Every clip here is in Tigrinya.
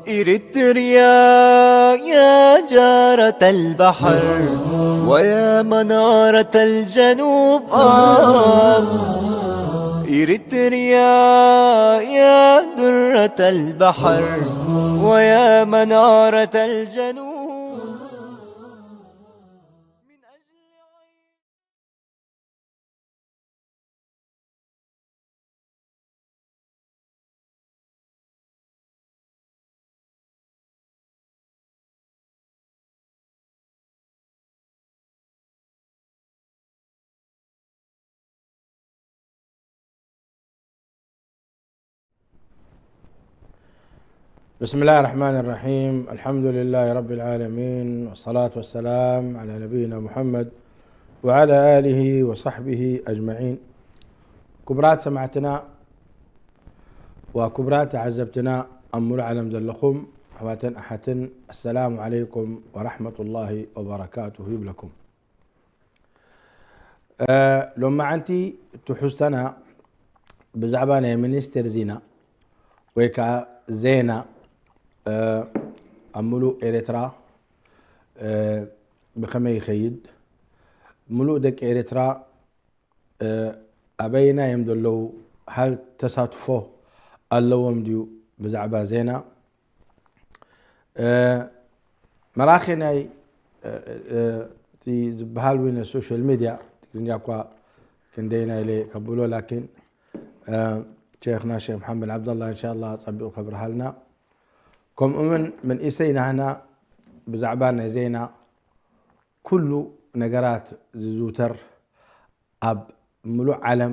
إريتريا يا جارة البحر ويا منارة الجنوب، آه. إريتريا يا درة البحر ويا منارة الجنوب. بسم الله الرحمن الرحيم. الحمد لله رب العالمين، والصلاة والسلام على نبينا محمد وعلى آله وصحبه أجمعين. ክቡራት ሰማዕትና ወክቡራት ተዓዘብትና ኣብ ሙሉእ ዓለም ዘለኹም ኣሕዋትን ኣሓትን፣ ኣሰላሙ ዓለይኩም ወራሕመቱላሂ ወበረካቱሁ ይብለኩም። እ፣ ሎማዓንቲ ትሕዝቶና ብዛዕባ ናይ ሚኒስቴር ዜና ወይ ከዓ ዜና፣ እ፣ ኣብ ሙሉእ ኤርትራ፣ እ፣ ብኸመይ ይኸይድ፣ ሙሉእ ደቂ ኤርትራ፣ እ፣ ኣበየናይ እዮም ዘለዉ፣ ሃል ተሳትፎ ኣለዎም ድዩ ብዛዕባ ዜና፣ እ፣ መራኺ ናይ፣ እ፣ እ፣ እቲ ዝበሃል ወይ ናይ ሶሻል ሚድያ፣ ትግርኛ እኳ ክንደይና ኢለ ከብሎ፣ ላኪን፣ እ፣ ሼኽና ሼኽ መሓመድ ዓብደላ፣ እንሻላ፣ ጸቢቑ ከብርሃልና። ከምኡ እውን መንእሰይ ናህና ብዛዕባ ናይ ዜና ኩሉ ነገራት ዝዝውተር ኣብ ምሉእ ዓለም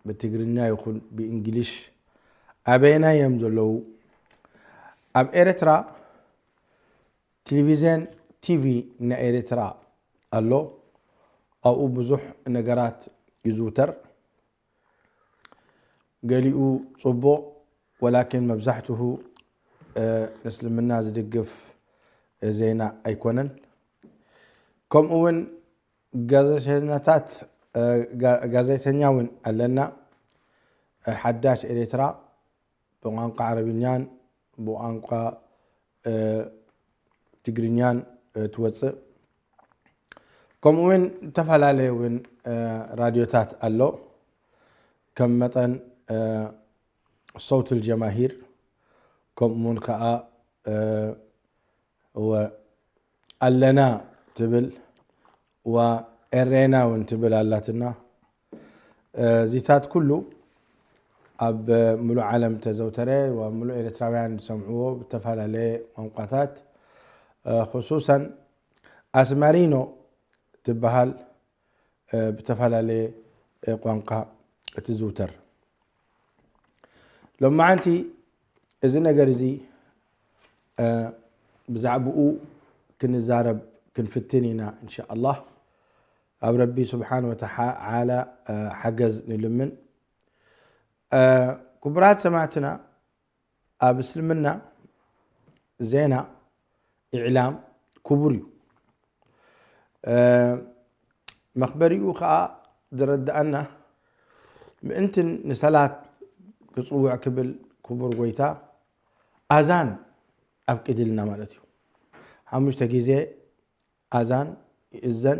ብትግርኛ ይኹን ብእንግሊሽ ኣበየናይ እዮም ዘለዉ? ኣብ ኤርትራ ቴሌቪዝን፣ ቲቪ ናይ ኤርትራ ኣሎ። ኣብኡ ብዙሕ ነገራት ይዝውተር። ገሊኡ ጽቡቕ፣ ወላኪን መብዛሕትኡ፣ እ፣ ንእስልምና ዝድግፍ ዜና ኣይኮነን። ከምኡ እውን ጋዜጠኛታት፣ እ፣ ጋ-፣ ጋዜጠኛ እውን ኣለና። እ፣ ሓዳሽ ኤርትራ ብቋንቋ ዓረብኛን ብቋንቋ፣ እ፣ ትግርኛን፣ እ፣ ትወጽእ። ከምኡ እውን ዝተፈላለየ እውን፣ እ፣ ራድዮታት ኣሎ። ከም መጠን፣ እ፣ ሰውት ልጀማሂር፣ ከምኡ እውን ከዓ፣ እ፣ ወ-፣ ኣለና ትብል፣ ወኤሬና እውን ትብል ኣላትና። እ፣ እዚታት ኩሉ ኣብ ምሉእ ዓለም ተዘውተረ፣ ወምሉእ ኤርትራውያን ዝሰምዕዎ ብተፈላለየ ቋንቋታት፣ እ፣ ክሱሰን ኣስመሪኖ ትበሃል፣ እ፣ ብተፈላለየ፣ እ፣ ቋንቋ እትዝውተር። ሎማዓንቲ እዚ ነገር እዚ፣ እ፣ ብዛዕባኡ ክንዛረብ ክንፍትን ኢና፣ እንሻኣላህ። ኣብ ረቢ ስብሓን ወተዓላ፣ እ፣ ሓገዝ ንልምን። እ፣ ክቡራት ሰማዕትና፣ ኣብ እስልምና ዜና፣ ኢዕላም፣ ክቡር እዩ። እ፣ መኽበሪኡ ኸዓ ዝረድኣና፣ ምእንትን ንሰላት ክጽውዕ ክብል ክቡር ጎይታ ኣዛን ኣፍቂድልና ማለት እዩ። ሓሙሽተ ግዜ ኣዛን ይእዘን፣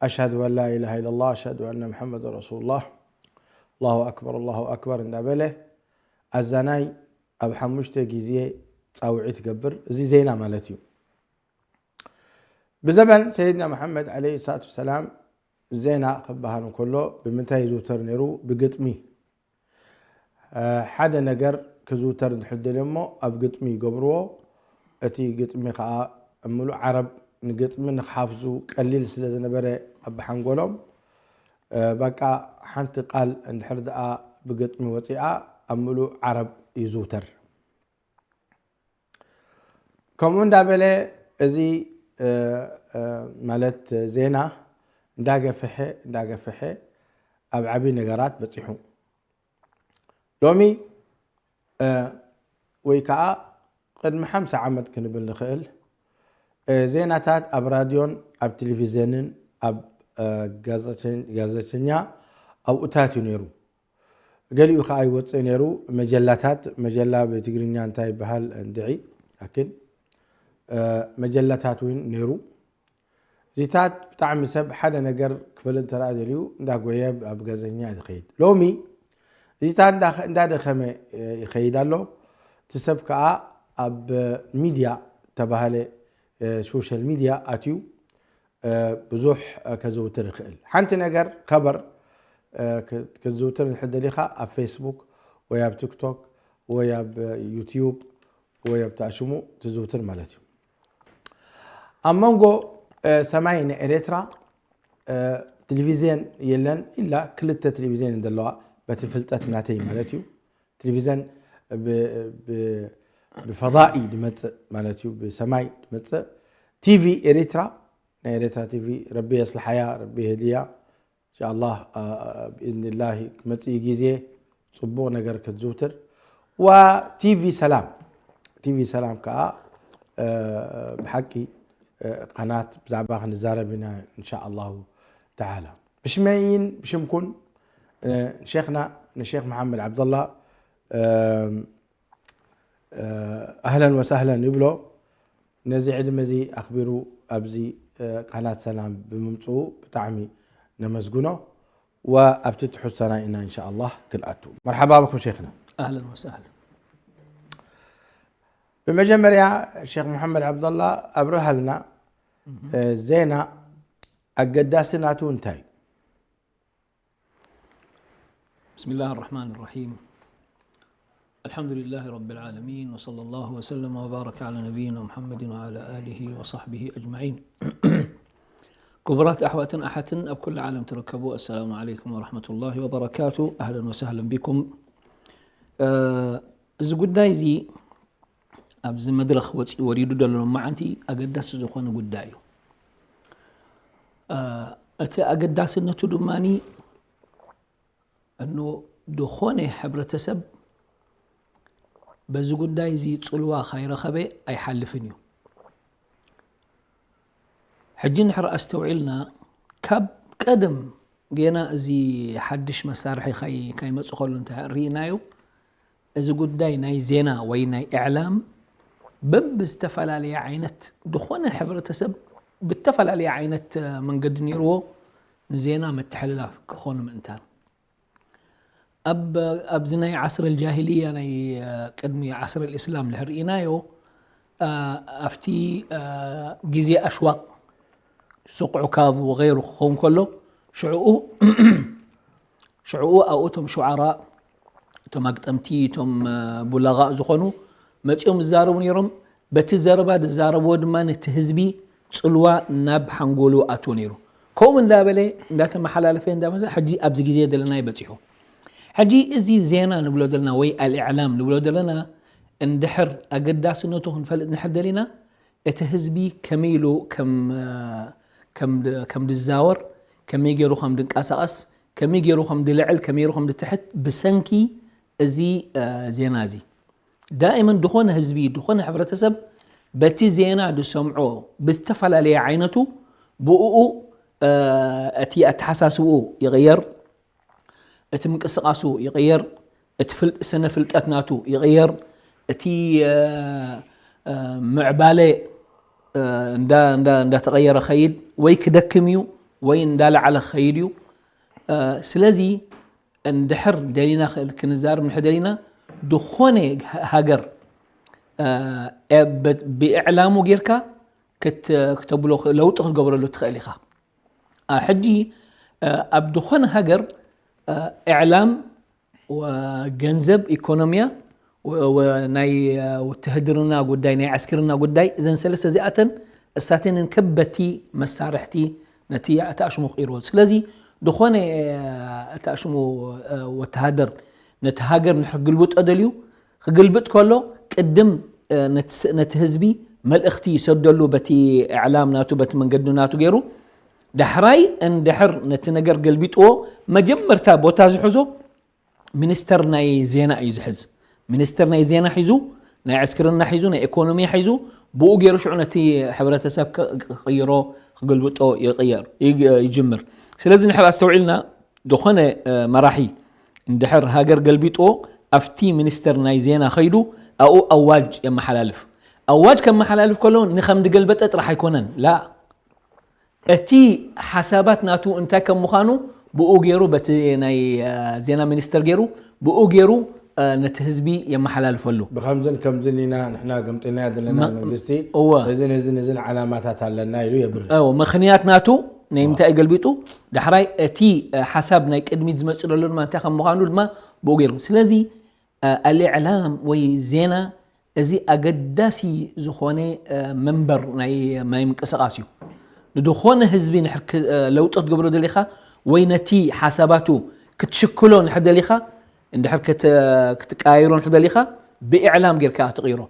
ኣሽሃዱ ኣን ላ ኢላሃ ኢለላህ፣ ኣሽሃዱ ኣነ ሙሓመድ ረሱሉላህ፣ ኣላሁ ኣክበር፣ ኣላሁ ኣክበር እንዳበለ ኣዛናይ ኣብ ሓሙሽተ ግዜ ጻውዒት ይገብር። እዚ ዜና ማለት እዩ። ብዘበን ሰይድና መሓመድ ዓለይሂ ሰላቱ ወሰላም ዜና ክበሃል እንከሎ ብምንታይ ይዝውተር ነይሩ? ብግጥሚ። እ፣ ሓደ ነገር ክዝውተር እንድሕር ደልዮ እሞ ኣብ ግጥሚ ይገብርዎ። እቲ ግጥሚ ከዓ ምሉእ ዓረብ ንግጥሚ ንክሓፍዙ ቀሊል ስለ ዝነበረ ኣብ ሓንጎሎም፣ እ፣ በቃ ሓንቲ ቃል እንድሕር ደኣ ብግጥሚ ወፂኣ ኣብ ምሉእ ዓረብ ይዝውተር። ከምኡ እንዳበለ እዚ፣ እ፣ እ፣ ማለት ዜና እንዳገፍሐ፣ እንዳገፍሐ ኣብ ዓብዪ ነገራት በፂሑ። ሎሚ፣ እ፣ ወይ ከዓ ቅድሚ ሓምሳ ዓመት ክንብል ንኽእል፣ እ፣ ዜናታት ኣብ ራድዮን ኣብ ቴሌቪዝንን ኣብ፣ ጋዜጠኛ ኣብኡ ታትዩ ነይሩ። ገሊኡ ከዓ ይወፅእ ነይሩ። መጀላታት፣ መጀላ ብትግርኛ እንታይ ይበሃል እንድዒ፣ ላኪን መጀላታት እውን ነይሩ። እዚታት ብጣዕሚ ሰብ ሓደ ነገር ክፈልጥ እንተረኣ ደልዩ እንዳጎየ ኣብ ጋዜጠኛ እዩ ዝኸይድ። ሎሚ እዚታት እንዳደኸመ ይኸይድ ኣሎ። እቲ ሰብ ከዓ ኣብ ሚድያ ተባሃለ፣ ሶሻል ሚድያ ኣትዩ ብዙሕ ከዘውትር ይኽእል። ሓንቲ ነገር ከበር ከዘውትር እንድሕር ደሊኻ ኣብ ፌስቡክ ወይ ኣብ ቲክቶክ ወይ ኣብ ዩቲዩብ ወይ ኣብ ተኣሽሙ ትዝውትር ማለት እዩ። ኣብ መንጎ ሰማይ ናይ ኤርትራ ቴሌቪዝን የለን፣ ኢላ ክልተ ቴሌቪዝን ዘለዋ፣ በቲ ፍልጠት ናተይ ማለት እዩ። ቴሌቪዝን ብፈዳኢ ድመፅእ ማለት እዩ፣ ብሰማይ ድመፅእ። ቲቪ ኤርትራ፣ ናይ ኤርትራ ቲቪ ረቢ የስልሓያ፣ ረቢ የህድያ። እንሻላህ ብኢዝኒላሂ ክመፅእ ግዜ ፅቡቕ ነገር ክትዝውትር። ወቲቪ ሰላም፣ ቲቪ ሰላም ከዓ ብሓቂ ቃናት ብዛዕባ ክንዛረብ ኢና እንሻላሁ ተዓላ። ብሽመይን ብሽምኩን ንሼኽና ንሼኽ መሓመድ ዓብደላ ኣህለን ወሳህለን ይብሎ። ነዚ ዕድመ እዚ ኣኽቢሩ ኣብዚ ቃናት ሰላም ብምምፅኡ ብጣዕሚ ነመስግኖ። ወኣብቲ ትሕዝቶና ኢና እንሻላህ ክንኣቱ። መርሓባ ብኩም ሼኽና። ኣህለን ወሳህለን። ብመጀመርያ ሼኽ መሓመድ ዓብደላ ኣብርሃልና፣ ዜና ኣገዳሲ ናቱ እንታይ እዩ? بسم الله الرحمن الرحيم. الحمد لله رب العالمين، وصلى الله وسلم وبارك على نبينا محمد وعلى آله وصحبه أجمعين. ክቡራት ኣሕዋትን ኣሓትን ኣብ ኩሉ ዓለም ትርከቡ፣ ኣሰላሙ ዓለይኩም ወረሕመቱላሂ ወበረካቱ። ኣህለን ወሳህለን ቢኩም። እዚ ጉዳይ እዚ ኣብዚ መድረኽ ወፂኡ ወሪዱ ዘሎ ሎማዓንቲ ኣገዳሲ ዝኾነ ጉዳይ እዩ። እቲ ኣገዳስነቱ ድማ እኖ ዝኾነ ሕብረተሰብ በዚ ጉዳይ እዚ ፅልዋ ካይረኸበ ኣይሓልፍን እዩ። ሕጂ ንሕር ኣስተውዒልና ካብ ቀደም ገና እዚ ሓድሽ መሳርሒ ካይመፁ ከሎ እንተ ርኢናዮ እዚ ጉዳይ ናይ ዜና ወይ ናይ እዕላም በብዝተፈላለየ ዓይነት ዝኾነ ሕብረተሰብ ብተፈላለየ ዓይነት መንገዲ ነይርዎ ንዜና መተሓለላፍ ክኾኑ ምእንታን። ኣብዚ ናይ ዓስር ልጃሂልያ ናይ ቅድሚ ዓስር ልእስላም ንሕር ርኢናዮ ኣብቲ ግዜ ኣሽዋቅ ሱቅ ዑካብ ወገይሩ ክኸውን ከሎ ሽዕኡ ሽዕኡ ኣብኡ እቶም ሹዓራ እቶም ኣግጠምቲ እቶም ቡላጋእ ዝኾኑ መፂኦም ዝዛረቡ ነይሮም። በቲ ዘረባ ዝዛረብዎ ድማ ነቲ ህዝቢ ፅልዋ ናብ ሓንጎሉ ኣትዎ ነይሩ። ከምኡ እንዳበለ እንዳተመሓላለፈ እንዳመፀ ሕጂ ኣብዚ ግዜ ዘለና ይበፂሑ። ሕጂ እዚ ዜና ንብሎ ዘለና ወይ ኣልእዕላም ንብሎ ዘለና እንድሕር ኣገዳስነቱ ክንፈልጥ ንሕር ደሊና እቲ ህዝቢ ከመይ ኢሉ ከም ድዛወር፣ ከመይ ገይሩ ከም ድንቀሳቐስ፣ ከመይ ገይሩ ከም ድልዕል፣ ከመይ ገይሩ ከም ድትሕት ብሰንኪ እዚ ዜና እዚ ዳእመን ድኾነ ህዝቢ ድኾነ ሕብረተሰብ በቲ ዜና ድሰምዖ ብዝተፈላለየ ዓይነቱ ብኡ እቲ ኣተሓሳስብኡ ይቕየር፣ እቲ ምንቅስቃሱ ይቕየር፣ እቲ ስነ ፍልጠት ናቱ ይቕየር፣ እቲ ምዕባለ እንዳተቐየረ ኸይድ ወይ ክደክም እዩ ወይ እንዳለዓለ ክኸይድ እዩ። ስለዚ እንድሕር ደሊና ክንዛርብ ንሕ ደሊና ድኾነ ሃገር ብእዕላሙ ጌርካ ክተብሎ ለውጢ ክትገብረሉ ትኽእል ኢኻ። ሕጂ ኣብ ዝኾነ ሃገር እዕላም ወገንዘብ ኢኮኖሚያ ናይ ውትህድርና ጉዳይ ናይ ዕስክርና ጉዳይ እዘን ሰለስተ እዚኣተን እሳተንን ከበቲ መሳርሕቲ ነቲ ኣተኣሽሙ ክኢርዎ። ስለዚ ዝኾነ ኣተኣሽሙ ወተሃደር ነቲ ሃገር ንክግልብጦ ደልዩ ክግልብጥ ከሎ ቅድም ነቲ ህዝቢ መልእኽቲ ይሰደሉ በቲ እዕላም ናቱ በቲ መንገዲ ናቱ ገይሩ ዳሕራይ እንድሕር ነቲ ነገር ገልቢጥዎ መጀመርታ ቦታ ዝሕዞ ሚኒስተር ናይ ዜና እዩ ዝሕዝ። ሚኒስተር ናይ ዜና ሒዙ ናይ ዕስክርና ሒዙ ናይ ኢኮኖሚ ሒዙ ብኡ ገይሩ ሽዑ ነቲ ሕብረተሰብ ክቕይሮ ክግልብጦ ይቕየር ይጅምር። ስለዚ ንሕር ኣስተውዒልና፣ ዝኾነ መራሒ እንድሕር ሃገር ገልቢጥዎ ኣብቲ ሚኒስተር ናይ ዜና ኸይዱ ኣብኡ ኣዋጅ የመሓላልፍ። ኣዋጅ ከመሓላልፍ ከሎ ንኸም ድገልበጠ ጥራሕ ኣይኮነን ላ፣ እቲ ሓሳባት ናቱ እንታይ ከም ምዃኑ ብኡ ገይሩ፣ በቲ ናይ ዜና ሚኒስተር ገይሩ ብኡ ገይሩ ነቲ ህዝቢ የመሓላልፈሉ። ብከምዝን ከምዝን ኢና ንሕና ገምጢልናዮ ዘለና መንግስቲ፣ እወ፣ እዝን እዝን እዝን ዓላማታት ኣለና ኢሉ የብርህ። ምክንያት ናቱ ናይ ምንታይ ገልቢጡ፣ ዳሕራይ እቲ ሓሳብ ናይ ቅድሚት ዝመፅእ ዘሎ ድማ እንታይ ከም ምዃኑ ድማ ብኡ ገይሩ። ስለዚ ኣልእዕላም ወይ ዜና እዚ ኣገዳሲ ዝኾነ መንበር ናይ ምንቅስቃስ እዩ። ንድኾነ ህዝቢ ንድሕር ለውጢ ክትገብሮ ደሊኻ ወይ ነቲ ሓሳባቱ ክትሽክሎ ንድሕር ደሊኻ፣ እንድሕር ክትቀያይሮ ንድሕር ደሊኻ ብእዕላም ጌርካ ትቕይሮ።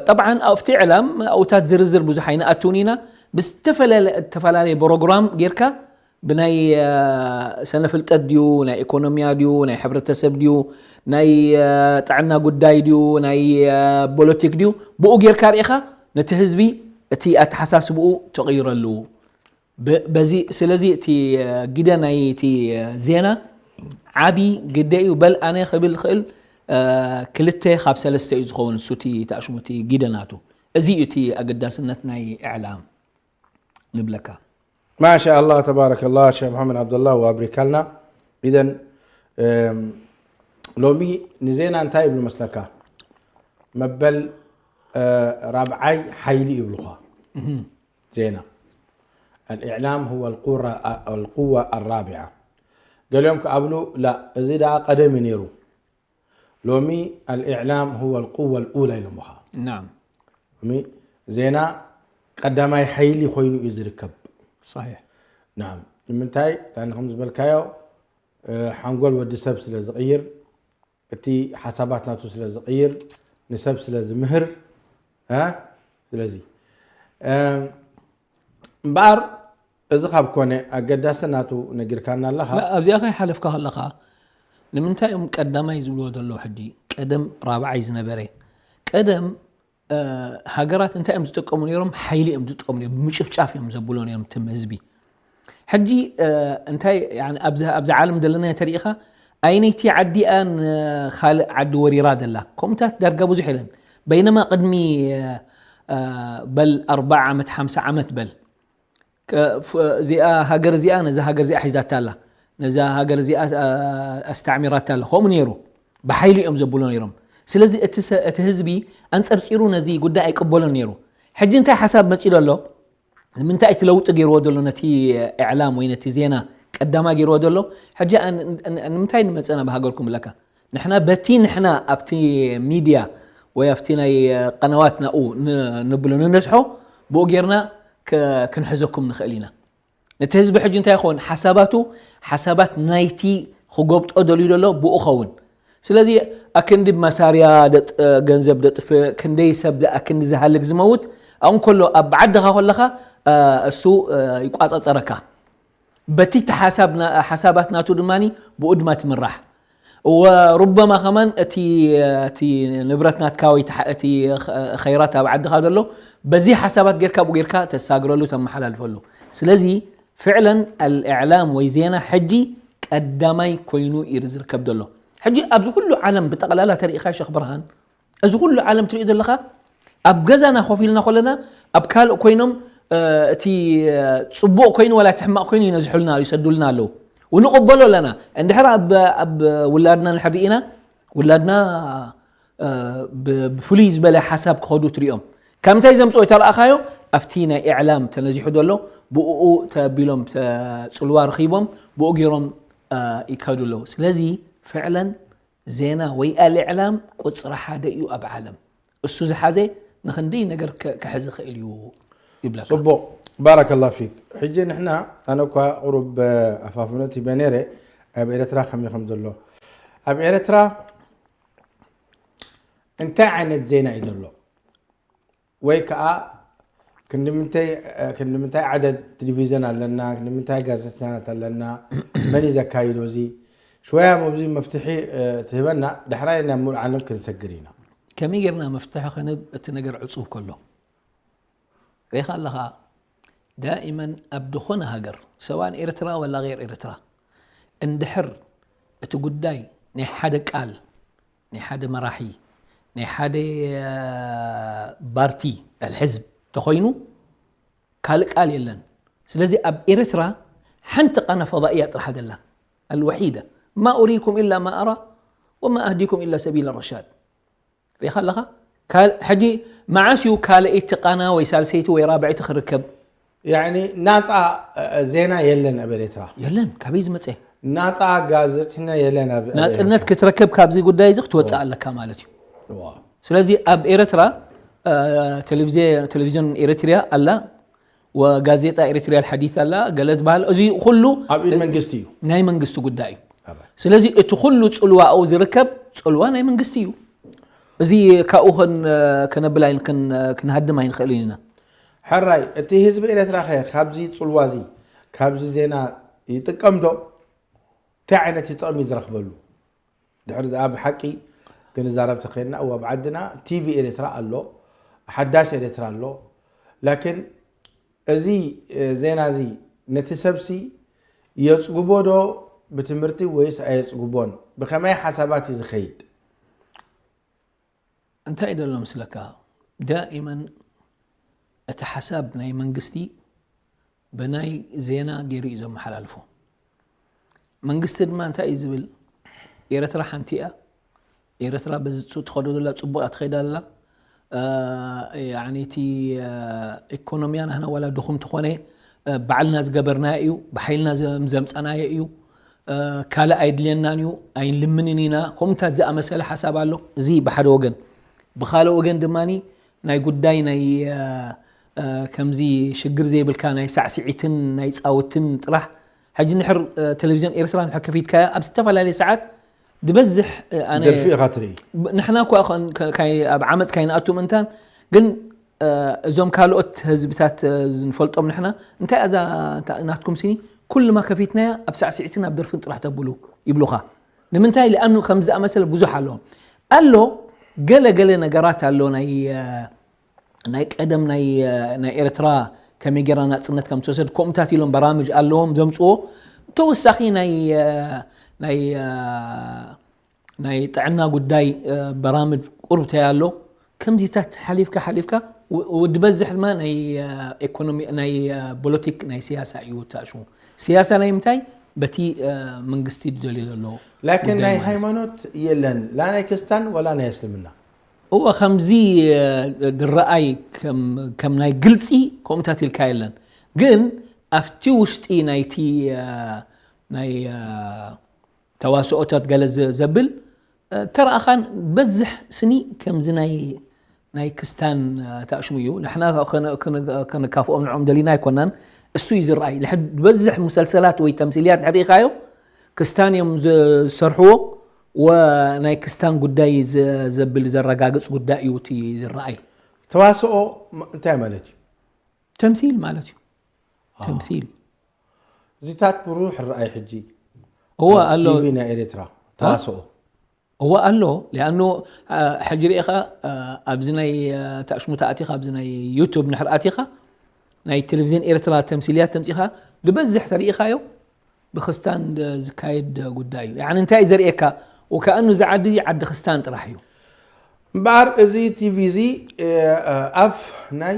ጠብዓን ኣብቲ እዕላም ኣብታት ዝርዝር ብዙሕ ኣይንኣትውን ኢና። ብዝተፈላለየ ፕሮግራም ጌርካ ብናይ ሰነ ፍልጠት ድዩ፣ ናይ ኢኮኖሚያ ድዩ፣ ናይ ሕብረተሰብ ድዩ፣ ናይ ጥዕና ጉዳይ ድዩ፣ ናይ ፖለቲክ ድዩ፣ ብኡ ጌርካ ርኢኻ ነቲ ህዝቢ እቲ ኣተሓሳስብኡ ትቕይረሉ። ስለዚ እቲ ግደ ናይ እቲ ዜና ዓቢ ግደ እዩ። በል ኣነ ክብል ክእል ክልተ ካብ ሰለስተ እዩ ዝኸውን እሱ እቲ ተኣሽሙ እቲ ግደ ናቱ። እዚ እዩ እቲ ኣገዳስነት ናይ እዕላም ንብለካ። ማሻ ኣላህ ተባረከላህ ሸክ መሓመድ ዓብደላህ ወኣብሪካልና። ኢዘን ሎሚ ንዜና እንታይ ይብሉ መስለካ? መበል ራብዓይ ሓይሊ ይብሉኻ። ዜና ኣልእዕላም ሁወ ኣልቁዋ ኣራቢዓ። ገሊኦም ክኣብሉ ላ፣ እዚ ደኣ ቀደም እዩ ነይሩ። ሎሚ ኣልእዕላም ሁወ ኣልቁዋ ኣልኡላ ኢሎምኻ። ናም ሎሚ ዜና ቀዳማይ ሓይሊ ኮይኑ እዩ ዝርከብ። صحيح ናም ንምንታይ ዳኒ ከም ዝበልካዮ ሓንጎል ወዲ ሰብ ስለ ዝቕይር፣ እቲ ሓሳባት ናቱ ስለ ዝቕይር፣ ንሰብ ስለ ዝምህር፣ ስለዚ እምበኣር እዚ ካብ ኮነ ኣገዳሲ ናቱ ነጊርካና ኣለኻ። ኣብዚኣ ከይሓለፍካ ከለኻ ንምንታይ እዮም ቀዳማይ ዝብልዎ ዘለዉ ሕጂ ቀደም ራብዓይ ዝነበረ? ቀደም ሃገራት እንታይ እዮም ዝጥቀሙ ነይሮም? ሓይሊ እዮም ዝጥቀሙ ነይሮም። ብምጭፍጫፍ እዮም ዘብሎ ነይሮም ትም ህዝቢ። ሕጂ እንታይ ኣብዚ ዓለም ዘለና ተሪኢኻ ኣይነይቲ ዓዲኣ ንካልእ ዓዲ ወሪራ ዘላ ከምኡታት ዳርጋ ብዙሕ የለን። በይነማ ቅድሚ በል ኣርባዓ ዓመት ሓምሳ ዓመት በል እዚኣ ሃገር እዚኣ ነዛ ሃገር እዚኣ ሒዛታ ኣላ፣ ነዛ ሃገር እዚኣ ኣስተዕሚራታ ኣላ። ከምኡ ነይሩ፣ ብሓይሊ እዮም ዘብሎ ነይሮም። ስለዚ እቲ ህዝቢ ኣንፀርፂሩ ነዚ ጉዳይ ኣይቅበሎን ነይሩ። ሕጂ እንታይ ሓሳብ መፂኡ ኣሎ? ንምንታይ እቲ ለውጢ ገይርዎ ዘሎ ነቲ እዕላም ወይ ነቲ ዜና ቀዳማ ገይርዎ ዘሎ? ሕጂ ንምንታይ ንመፀና ብሃገርኩም ብለካ ንሕና በቲ ንሕና ኣብቲ ሚድያ ወይ ኣብቲ ናይ ቀነዋት ናኡ ንብሎ ንነዝሖ ብኡ ጌርና ክንሕዘኩም ንኽእል ኢና። ነቲ ህዝቢ ሕጂ እንታይ ይኸውን ሓሳባቱ ሓሳባት ናይቲ ክጎብጦ ደልዩ ዘሎ ብኡ ኸውን። ስለዚ ኣክንዲ መሳርያ ገንዘብ ደጥፍእ ክንደይ ሰብ ኣክንዲ ዝሃልክ ዝመውት ኣብኡ ከሎ ኣብ ዓድኻ ከለኻ እሱ ይቋፃፀረካ። በቲ ሓሳባት ናቱ ድማ ብኡ ድማ ትምራሕ። ወሩበማ ከማን እቲ እቲ ንብረት ናትካ ወይ እቲ ኸይራት ኣብ ዓድኻ ዘሎ በዚ ሓሳባት ጌርካ ብኡ ጌርካ ተሳግረሉ ተመሓላልፈሉ። ስለዚ ፍዕለን ኣልእዕላም ወይ ዜና ሕጂ ቀዳማይ ኮይኑ እዩ ዝርከብ ዘሎ። ሕጂ ኣብዚ ኩሉ ዓለም ብጠቕላላ ተሪኢኻ ሸኽ ብርሃን እዚ ኩሉ ዓለም ትሪኦ ዘለኻ ኣብ ገዛና ኮፍ ኢልና ኮለና ኣብ ካልእ ኮይኖም እቲ ፅቡቕ ኮይኑ ዋላ እቲ ሕማቕ ኮይኑ ይነዝሑልና ይሰዱልና ኣለዉ። ንቕበሎ ኣለና። እንድሕር ኣብ ውላድና ንሕር ርኢና ውላድና ብፍሉይ ዝበለ ሓሳብ ክኸዱ ትሪኦም ካብ ምንታይ ዘምፅኦ ተረኣኻዮ ኣብቲ ናይ ኢዕላም ተነዚሑ ዘሎ ብኡ ተቢሎም ፅልዋ ረኺቦም ብኡ ገይሮም ይከዱ ኣለዉ። ስለዚ ፍዕለን ዜና ወይ ኣልእዕላም ቁፅሪ ሓደ እዩ ኣብ ዓለም። እሱ ዝሓዘ ንክንደይ ነገር ክሕዝ ይኽእል እዩ ይብለካ። ፅቡቕ ባረከላ ፊክ። ሕጂ ንሕና ኣነ እኳ ቁሩብ ኣፋፍኖት ሂበ ነይረ ኣብ ኤረትራ ከመይ ከም ዘሎ ኣብ ኤረትራ እንታይ ዓይነት ዜና እዩ ዘሎ ወይ ከዓ ክንዲ ምንታይ ዓደድ ቴሌቪዝን ኣለና፣ ክንዲ ምንታይ ጋዜጠኛታት ኣለና፣ መን እዩ ዘካይዶ እዚ ሽወያ ኣብዚ መፍትሒ ትህበና፣ ዳሕራይ ናብ ሙሉእ ዓለም ክንሰግር ኢና። ከመይ ጌርና መፍትሒ ክንህብ እቲ ነገር ዕፁብ ከሎ ሪኢኻ ኣለኻ። ዳኢመን ኣብ ዝኾነ ሃገር፣ ሰዋን ኤርትራ ወላ ገይር ኤርትራ፣ እንድሕር እቲ ጉዳይ ናይ ሓደ ቃል፣ ናይ ሓደ መራሒ፣ ናይ ሓደ ባርቲ ኣልሕዝብ ተኾይኑ ካልእ ቃል የለን። ስለዚ ኣብ ኤርትራ ሓንቲ ቃና ፈضائية ጥራሕ ደላ الوحيدة، ما أريكم إلا ما أرى وما أهديكم إلا سبيل الرشاد. ሪኻ ኣለኻ? ሕጂ መዓስ እዩ ካልኣይቲ ቃና ወይ ሳልሰይቲ ወይ ራብዐይቲ ክርከብ? ያኒ ናፃ ዜና የለን ኣብ ኤርትራ። የለን። ካበይ ዝመፀ? ናፃ ጋዜጠኛ የለን ኣብ ናፅነት ክትረክብ ካብዚ ጉዳይ እዚ ክትወፅእ ኣለካ ማለት እዩ። ስለዚ ኣብ ኤርትራ ቴሌቪዝዮን ኤርትሪያ ኣላ፣ ወጋዜጣ ኤርትሪያ ሓዲት ኣላ፣ ገለ ዝበሃል እዚ ኩሉ ኣብ ኢድ መንግስቲ እዩ። ናይ መንግስቲ ጉዳይ እዩ። ስለዚ እቲ ኩሉ ፅልዋ ኣብኡ ዝርከብ ፅልዋ ናይ መንግስቲ እዩ። እዚ ካብኡ ከነብል ክንሃድም ኣይንኽእልን ኢና። ሕራይ እቲ ህዝቢ ኤርትራ ኸ ካብዚ ፅልዋ እዚ ካብዚ ዜና ይጥቀም ዶ? እንታይ ዓይነት እዩ ጥቕሚ ዝረኽበሉ? ድሕሪ ኣብ ሓቂ ክንዛረብ ተኸይልና እዋ ኣብ ዓድና ቲቪ ኤርትራ ኣሎ፣ ሓዳስ ኤርትራ ኣሎ። ላኪን እዚ ዜና እዚ ነቲ ሰብሲ የፅግቦ ዶ ብትምህርቲ ወይስ ኣየፅግቦን? ብኸመይ ሓሳባት እዩ ዝኸይድ? እንታይ እዩ ዘሎ ምስለካ? ዳኢመን እቲ ሓሳብ ናይ መንግስቲ ብናይ ዜና ገይሩ እዩ ዘመሓላልፎ። መንግስቲ ድማ እንታይ እዩ ዝብል? ኤርትራ ሓንቲ እያ። ኤርትራ በዚ ትኸዶ ዘላ ፅቡቕ እያ ትኸይድ ኣላ። እቲ ኢኮኖሚያ ናህና ዋላ ድኹም ትኾነ ባዕልና ዝገበርናዮ እዩ፣ ብሓይልና ዘምፀናዮ እዩ። ካልእ ኣይድልየናን እዩ፣ ኣይንልምንን ኢና። ከምኡታት ዝኣመሰለ ሓሳብ ኣሎ። እዚ ብሓደ ወገን። ብኻልእ ወገን ድማ ናይ ጉዳይ ናይ ከምዚ ሽግር ዘይብልካ ናይ ሳዕስዒትን ናይ ፃውትን ጥራሕ። ሕጂ ንሕር ቴሌቪዝዮን ኤርትራ ንሕር ከፊትካያ ኣብ ዝተፈላለየ ሰዓት ዝበዝሕ ኣነ ደርፊ ኢኻ ትርኢ። ንሕና እኳ ኣብ ዓመፅ ካይንኣቱ ምእንታን ግን እዞም ካልኦት ህዝብታት ዝንፈልጦም ንሕና እንታይ እዛ ናትኩም ሲኒ ኩልማ ከፊትናያ ኣብ ሳዕስዒትን ኣብ ደርፍን ጥራሕ ተብሉ ይብሉኻ። ንምንታይ? ሊኣኑ ከም ዝኣመሰለ ብዙሕ ኣለዎም ኣሎ። ገለ ገለ ነገራት ኣሎ ናይ ናይ ቀደም ናይ ኤርትራ ከመይ ጌራ ናጽነት ከም ትወሰድ ከምኡታት ኢሎም በራምጅ ኣለዎም ዘምጽዎ። ተወሳኺ ናይ ናይ ናይ ጥዕና ጉዳይ በራምጅ ቁርብተይ ኣሎ። ከምዚታት ሓሊፍካ ሓሊፍካ ወዲ በዝሕ ድማ ናይ ኤኮኖሚ ናይ ፖለቲክ ናይ ስያሳ እዩ ተኣሽሙ። ስያሳ ናይ ምንታይ በቲ መንግስቲ ዝደልዮ ዘሎ ላኪን ጉዳይ ናይ ማለት እዩ። ሃይማኖት የለን ላ ናይ ክስታን ወላ ናይ እስልምና። እወ ከምዚ ድረኣይ ከም ናይ ግልፂ ከምኡታት ኢልካ የለን። ግን ኣብቲ ውሽጢ ናይቲ ናይ ተዋስኦታት ገለ ዘብል ተረኣኻን በዝሕ ስኒ ከምዚ ናይ ናይ ክስታን ተኣሽሙ እዩ። ንሕና ከነካፍኦም ንዕኦም ደሊና ኣይኮናን። እሱ እዩ ዝረኣይ። ዝበዝሕ ሙሰልሰላት ወይ ተምሲልያት ድሕር ኢኻዮ ክስታን እዮም ዝሰርሕዎ። ወ ናይ ክስታን ጉዳይ ዘብል ዘረጋግፅ ጉዳይ እዩ እቲ ዝረኣይ። ተዋስኦ እንታይ ማለት እዩ? ተምሲል ማለት እዩ። ተምሲል እዚታት ብሩሕ ረኣይ ሕጂ እወ ኣሎ። ቲቪ ናይ ኤርትራ ተዋስኦ እወ ኣሎ። ሊኣኖ ሕጂ ርኢኻ ኣብዚ ናይ ተኣሽሙ ተኣቲኻ ኣብዚ ናይ ዩቱብ ንሕር ኣቲኻ ናይ ቴሌቪዝን ኤርትራ ተምሲልያት ተምፂኻ ዝበዝሕ ተርኢኻዮ ብክስታን ዝካየድ ጉዳይ እዩ። ያኒ እንታይ እዩ ዘርእየካ? ወከኣኑ እዚ ዓዲ እዚ ዓዲ ክስታን ጥራሕ እዩ። እምበኣር እዚ ቲቪ እዚ ኣፍ ናይ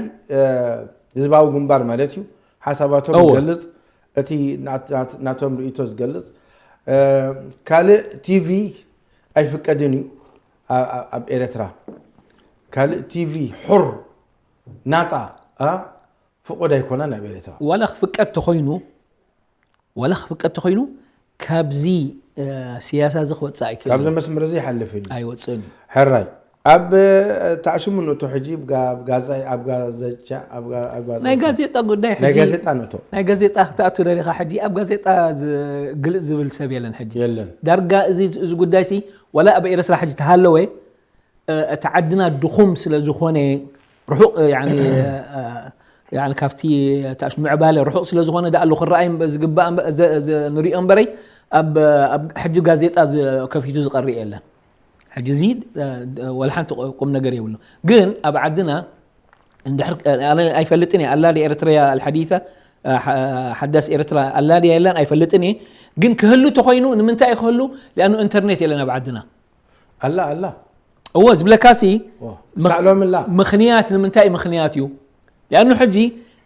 ህዝባዊ ግንባር ማለት እዩ። ሓሳባቶም እወ። ዝገልፅ እቲ ናት- ናት- ናቶም ርእቶ ዝገልፅ ካልእ ቲቪ ኣይፍቀድን እዩ። ኣብ ኤርትራ ካልእ ቲቪ ሑር ናፃ ፍቁድ ኣይኮነን ኣብ ኤርትራ። ዋላ ክፍቀድ ተኾይኑ ዋላ ክፍቀድ ተኾይኑ ካብዚ ስያሳ እዚ ክወፅእ ኣይክእል ካብዚ መስመር እዚ ይሓልፍ ኢሉ ኣይወፅእን እዩ። ሕራይ ኣብ ታዕሽሙ ንእቶ ሕጂ ናይ ጋዜጣ ጉዳይ ናይ ሕጂ ጋዜጣ ንእቶ ናይ ጋዜጣ ክትኣቱ ደሊኻ ሕጂ ኣብ ጋዜጣ ግልፅ ዝብል ሰብ የለን ሕጂ የለን ዳርጋ እዚ እዚ ጉዳይ ሲ ዋላ ኣብ ኤርትራ ሕጂ ተሃለወ እቲ ዓድና ድኹም ስለ ዝኾነ ርሑቕ ካብቲ ታሽ ምዕባለ ርሑቕ ስለ ዝኾነ ዳኣሉ ክረኣይ ዝግባእ ንሪኦ እምበረይ ኣብ ሕጂ ጋዜጣ ከፊቱ ዝቐርእ የለን። ሕጂ እዚ ወላ ሓንቲ ቁም ነገር የብሉ። ግን ኣብ ዓድና እንድሕር ኣነ ኣይፈልጥን እየ ኣላ ኤርትራያ ኣልሓዲታ ሓዳስ ኤርትራ ኣላ ድያ የላን ኣይፈልጥን እየ። ግን ክህሉ ተኾይኑ ንምንታይ እዩ ክህሉ? ሊኣኑ ኢንተርኔት የለን ኣብ ዓድና። ኣላ ኣላ እዎ ዝብለካሲ ዋ፣ ሳዕሎም ኣላ ምኽንያት ንምንታይ ምኽንያት እዩ? ሊኣኑ ሕጂ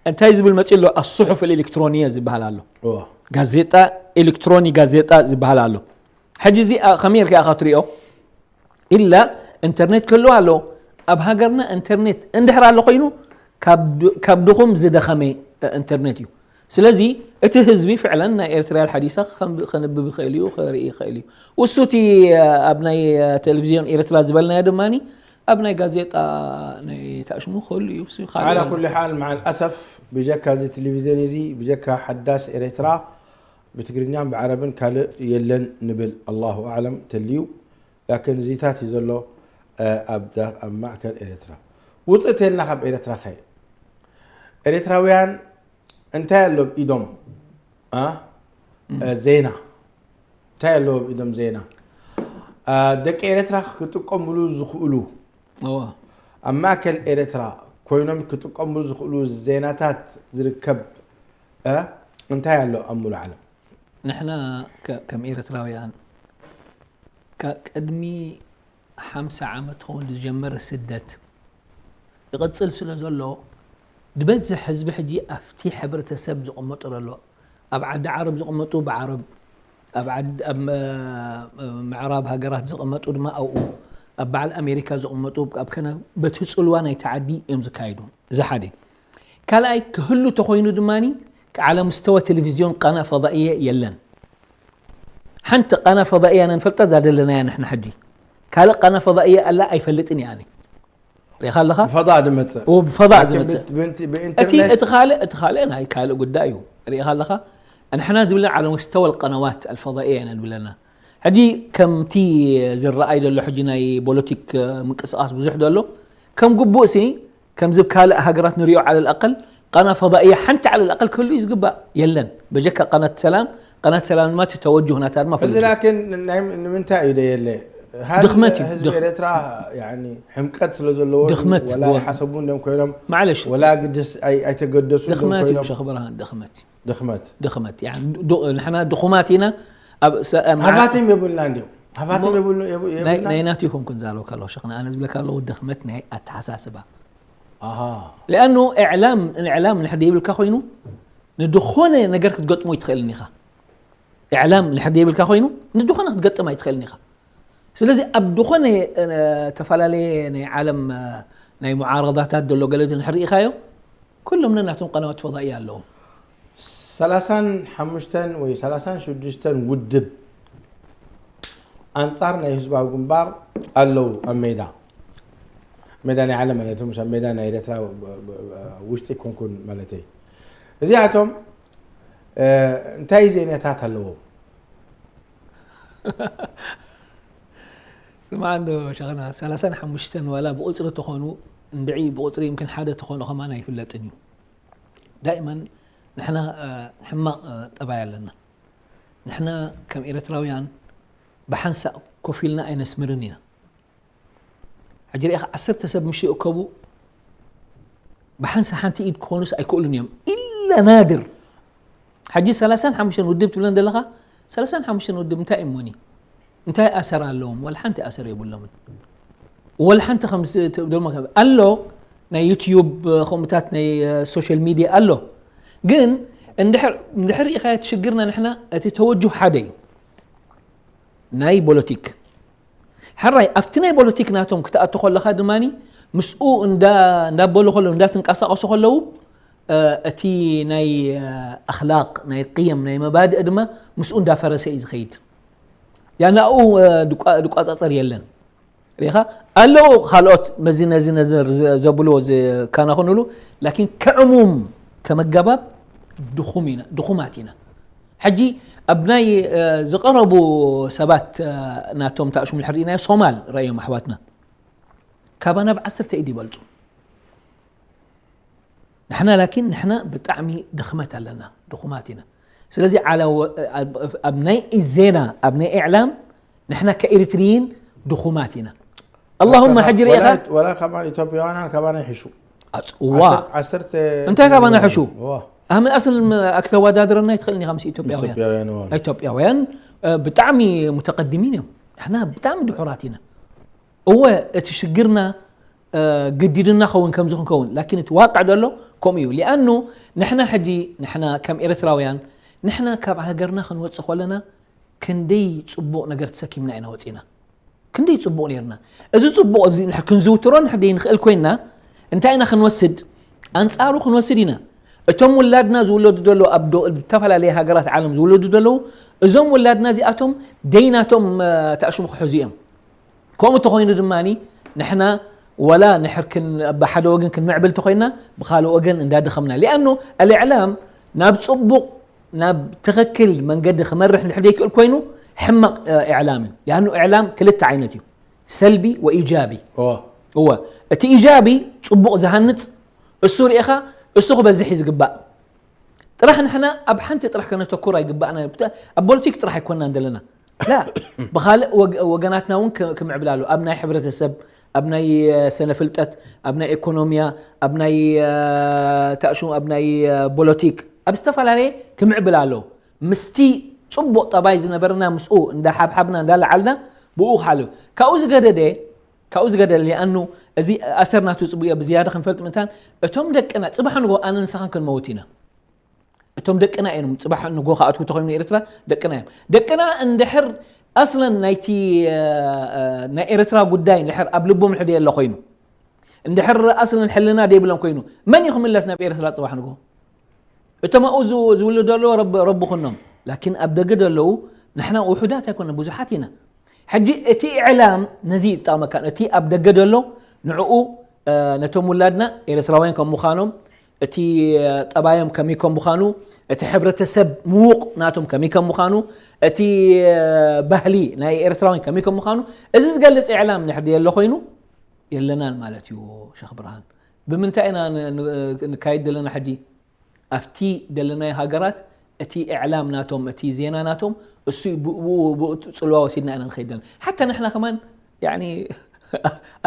እንታይ ዝብል መፅኡ ኣሎ? ኣስሑፍ ኤሌክትሮኒየ ዝበሃል ኣሎ። ዋ፣ ጋዜጣ ኤሌክትሮኒ ጋዜጣ ዝበሃል ኣሎ። ሕጂ እዚ ከመይ ኢልካ ኢኻ ትሪኦ? ኢላ ኢንተርኔት ክህልዋ ኣለዎ። ኣብ ሃገርና ኢንተርኔት እንድሕር ኣሎ ኮይኑ ካብ ድ- ካብ ድኹም ዝደኸመ ኢንተርኔት እዩ። ስለዚ እቲ ህዝቢ ፍዕለን ናይ ኤርትራ ሓዲሳ ከም- ከንብብ ይኽእል እዩ፣ ክርኢ ይኽእል እዩ። እሱ እቲ ኣብ ናይ ቴሌቪዝዮን ኤርትራ ዝበልናዮ ድማ ኣብ ናይ ጋዜጣ ናይ ታሽሙ ክህሉ እዩ። እሱ ካልእ على የለን። كل حال مع الأسف ብጀካ እዚ ቴሌቪዝዮን እዚ ብጀካ ሓዳስ ኤርትራ ብትግርኛን ብዓረብን ካልእ የለን ንብል። ኣላሁ ኣዕለም ተልዩ ላኪን እዚታት እዩ ዘሎ። ኣብ ዳ- ኣብ ማእከል ኤርትራ ውፅእ ተልና ካብ ኤርትራ ኸ ኤርትራውያን እንታይ ኣሎ ኣብ ኢዶም ዜና እንታይ ኣሎ ኣብ ኢዶም ዜና ደቂ ኤርትራ ክጥቀምሉ ዝኽእሉ ኣብ ማእከል ኤርትራ ኮይኖም ክጥቀምሉ ዝኽእሉ ዜናታት ዝርከብ እንታይ ኣሎ ኣብ ሙሉእ ዓለም? ንሕና ከም ኤርትራውያን ቅድሚ ሓምሳ ዓመት ኸውን ዝጀመረ ስደት ይቕፅል ስለ ዘሎ ዝበዝሕ ህዝቢ ሕጂ ኣብቲ ሕብረተሰብ ዝቕመጡ ዘሎ ኣብ ዓዲ ዓረብ ዝቕመጡ ብዓረብ ኣብ ምዕራብ ሃገራት ዝቕመጡ ድማ ኣብኡ ኣብ በዓል ኣሜሪካ ዝቕመጡ ኣብ ከነ በቲ ፅልዋ ናይቲ ዓዲ እዮም ዝካየዱ። እዚ ሓደ ካልኣይ ክህሉ ተኾይኑ ድማ ዓለ ምስተወ ቴሌቪዝዮን ቃና ፈضائية የለን። ሓንቲ ቃና ፈضائية ነንፈልጣ እዛ ዘለናያ ንሕና ሕጂ ካልእ ቃና ፈضائية ኣላ ኣይፈልጥን እየ ኣነ። ሪኢኻ ኣለኻ? ብፈضاء ዝመጽእ ብፈضاء ላኪን ዝመጽእ ብት- ብእንቲ- እቲ ብኢንተርኔት እቲ ካልእ እቲ ካልእ ናይ ካልእ ጉዳይ እዩ። ሪኢኻ ኣለኻ? ንሕና ዝብልና ዓለ ምስተወ القنوات الفضائية ኢና ዝብለና። ሕጂ ከምቲ ዝረኣይ ዘሎ ሕጂ ናይ ፖለቲክ ምንቅስቃስ ብዙሕ ዘሎ ከም ግቡእ ሲ ከምዚ ካልእ ሃገራት ንሪኦ على الأقل ቃና ፈضائية ሓንቲ على الأقل ክህሉ እዩ ዝግባእ። የለን በጀካ ቃናት ሰላም። ቃናት ሰላም ድማ እቲ ተወጅህ ናታ ድማ እዚ ፍሉጥ እዩ። ላኪን ናይ- ንምንታይ እዩ ደየለ? ሃል ድኽመት እዩ፣ ህዝቢ ድኽ- ኤርትራ ያኒ ሕምቀት ስለ ዘለዎ ድኽመት፣ ወላ ወ- ይሓሰቡ እንዲም ኮይኖም ማዕለሽ ወላ ግድስ ኣይ- ኣይተገደሱ እንዲም ድኽመት እዩ ኮይኖም ሸኽ ብርሃን ድኽመት እዩ። ድኽመት ድኽመት ያ ዱ- ንሕና ድኹማት ኢና። ኣብ ሰ- ኣብ መዓ- ሃፋትም የብልና እንዲም ሃፋትም እሞ- የብሉ- የብ- ናይ የብልና ናይ ናቱ ይኹንኩን ዛለውካ ኣለኹ ሸኽና ኣነ ዝብለካ ኣለኹ ድኽመት ናይ ኣተሓሳስባ ኣሃ لأنه إعلام إعلام ንሕደ ይብልካ ኮይኑ ንድኾነ ነገር ክትገጥሞ ይትኽእልን ኢኻ። إعلام ንሕደ ይብልካ ኮይኑ ንድኾነ ክትገጥም ኣይትኽእልን ኢኻ። ስለዚ ኣብ ድኾነ እ፣ ተፈላለየ ናይ ዓለም እ፣ ናይ ሙዓረዳታት ዘሎ ገለ ንሕርኢኻዮ ኩሎም ነናቶም ቀናወት ፈضائية ኣለዎም። ሰላሳን ሓሙሽተን ወይ ሰላሳን ሽዱሽተን ውድብ ኣንጻር ናይ ህዝባዊ ግንባር ኣለዉ ኣብ ሜዳ ሜዳ ናይ ዓለም ማለት እዩ፣ ኣብ ሜዳ ናይ ኤርትራ ብ- ብ- ብ- ውሽጢ ኮንኩን ማለት እዩ። እዚኣቶም እ፣ እንታይ ዜናታት ኣለዎም? ስማዕ እንዶ ሸኽና ሰላሳን ሓሙሽተን ዋላ ብቁፅሪ ተኾኑ እንድዒ ብቁፅሪ ይምክን ሓደ ተኾኑ ከማን ኣይፍለጥን እዩ። ዳይመን ንሕና እ፣ ሕማቕ እ፣ ጠባይ ኣለና። ንሕና ከም ኤርትራውያን ብሓንሳእ ኮፍ ኢልና ኣይነስምርን ኢና። ሕጂ ሪኢኻ ዓሰርተ ሰብ ምሽ ይእከቡ ብሓንሳ ሓንቲ ኢድ ክኾኑስ ኣይክእሉን እዮም ኢለ ናድር። ሕጂ ሰላሳን ሓሙሽተን ውድብ ትብለን ዘለኻ ሰላሳን ሓሙሽተን ውድብ እንታይ እሞኒ እንታይ ኣሰር ኣለዎም? ወላ ሓንቲ ኣሰር የብሎምን። ወላ ሓንቲ ከም ስ- ት- ደሞ ከም ኣሎ ናይ ዩትዩብ ከምኡታት ናይ ሶሻል ሚድያ ኣሎ። ግን እንድሕር እንድሕር ሪኢኻዮ እቲ ሽግርና ንሕና እቲ ተወጅህ ሓደ እዩ ናይ ፖለቲክ ሕራይ ኣብቲ ናይ ፖለቲክ ናቶም ክትኣቱ ከለኻ ድማ ምስኡ እንዳ- እንዳበሉ ከለዉ እንዳትንቀሳቀሱ ከለዉ እ፣ እቲ ናይ እ፣ ኣኽላቅ ናይ ቅየም ናይ መባድእ ድማ ምስኡ እንዳፈረሰ እዩ ዝኸይድ። ያናኡ ድቋ- ድቋጻጸር የለን። ሪኻ ኣለዉ ካልኦት መዚ ነዚ ነዚ ዘ- ዘብልዎ ዝካናኹንሉ ላኪን ከዕሙም ከመገባብ ድኹም ኢና ድኹማት ኢና። ሕጂ ኣብ ናይ እ፣ ዝቐረቡ ሰባት እ፣ ናቶም ታእሽሙ ድሕር ኢናዮ ሶማል ረእዮም ኣሕዋትና ካባና ብዓሰርተ ኢድ ይበልጹ። ንሕና ላኪን ንሕና ብጣዕሚ ድኽመት ኣለና ድኹማት ኢና። ስለዚ ዓላ ወ- ኣብ- ኣብ ናይ ዜና ኣብ ናይ ኢዕላም ንሕና ከኤሪትሪይን ድኹማት ኢና። اللهم ሕጂ ሪኢኻ ወላ- ወላ ከማን ኢትዮጵያውያን ከማን ይሕሹ ኣጽዋ። እንታይ ካባና ሕሹ? ኣህመድ ኣስል ኣክተዋዳድረና ይትኽእል ኒኻ ምስ ኢትዮጵያውያን ኢትዮጵያውያን ብጣዕሚ ሙተቀድሚን እዮም። ንሕና ብጣዕሚ ድሑራት ኢና። እወ እቲ ሽግርና ገዲድና ኸውን ከምዚ ክንከውን ላኪን እቲ ዋቅዕ ደሎ ከምኡ እዩ። ሊኣኑ ንሕና ሕጂ ንሕና ከም ኤርትራውያን ንሕና ካብ ሃገርና ክንወፅእ ከለና ክንደይ ፅቡቕ ነገር ተሰኪምና ኢና ወፂና። ክንደይ ፅቡቕ ነርና። እዚ ፅቡቕ እዚ ክንዝውትሮ ንሕደይ ንኽእል ኮይንና እንታይ ኢና ክንወስድ? ኣንፃሩ ክንወስድ ኢና። እቶም ውላድና ዝውለዱ ዘለዉ ኣብ ዝተፈላለየ ሃገራት ዓለም ዝውለዱ ዘለዉ እዞም ውላድና እዚኣቶም ደይናቶም ተኣሽሙ ክሕዙ እዮም። ከምኡ ተኾይኑ ድማ ንሕና ወላ ንሕር ብሓደ ወገን ክንምዕብል ተኾይና ብካልእ ወገን እንዳደኸምና ሊኣኖ ኣልዕላም ናብ ፅቡቕ ናብ ትኽክል መንገዲ ክመርሕ ንድሕር ዘይክእል ኮይኑ ሕማቕ ኢዕላም እዩ። ሊኣኑ ኢዕላም ክልተ ዓይነት እዩ፣ ሰልቢ ወኢጃቢ። እወ እቲ ኢጃቢ ፅቡቕ ዝሃንፅ እሱ ርኢኻ እሱ ክበዝሕ እዩ ዝግባእ። ጥራሕ ንሕና ኣብ ሓንቲ ጥራሕ ከነተኩር ኣይግባእና። ኣብ ፖለቲክ ጥራሕ ኣይኮንናን ዘለና ላ ብኻልእ ወገናትና እውን ክምዕብል ኣሎ። ኣብ ናይ ሕብረተሰብ፣ ኣብ ናይ ሰነ ፍልጠት፣ ኣብ ናይ ኢኮኖሚያ፣ ኣብ ናይ ተእሹ፣ ኣብ ናይ ፖለቲክ፣ ኣብ ዝተፈላለየ ክምዕብል ኣሎ። ምስቲ ፅቡቕ ጠባይ ዝነበረና ምስኡ እንዳሓብሓብና እንዳለዓልና ብኡ ክሓሉ ካብኡ ዝገደደ ካብኡ ዝገደለ ሊኣኑ እዚ ኣሰር ናቱ ፅቡቅ ብዝያዳ ክንፈልጥ ምንታን እቶም ደቅና ፅባሕ ንጎ ኣነ ንስኻን ክንመውት ኢና። እቶም ደቅና እዮም ፅባሕ ንጎ ክኣትዉ ተኮይኑ ኤርትራ ደቅና እዮም። ደቅና እንድሕር ኣስለን ናይቲ ናይ ኤርትራ ጉዳይ እንድሕር ኣብ ልቦም ሕደ የለ ኮይኑ እንድሕር ኣስለን ሕልና ደይብሎም ኮይኑ መን እዩ ክምለስ ናብ ኤርትራ ፅባሕ ንጎ? እቶም ኣብኡ ዝውልዱ ኣለዉ ረቢ ኩኖም ላኪን ኣብ ደገ ደለዉ ንሕና ውሑዳት ኣይኮነ ብዙሓት ኢና። ሕጂ እቲ ኢዕላም ነዚ ይጠቕመካ እቲ ኣብ ደገ ደሎ ንዕኡ ነቶም ውላድና ኤርትራውያን ከም ምዃኖም እቲ ጠባዮም ከመይ ከም ምዃኑ እቲ ሕብረተሰብ ምዉቕ ናቶም ከመይ ከም ምዃኑ እቲ ባህሊ ናይ ኤርትራውያን ከመይ ከም ምዃኑ እዚ ዝገልጽ ኢዕላም ንሕዲ የሎ ኮይኑ የለናን ማለት እዩ። ሸኽ ብርሃን ብምንታይ ኢና ንካይድ ዘለና ሕጂ ኣብቲ ደለናዮ ሃገራት እቲ እዕላም ናቶም እቲ ዜና ናቶም እሱ ብኡ ጽልዋ ወሲድና ኢና ንኸይድ ዘለና ሓታ ንሕና ከማን ያኒ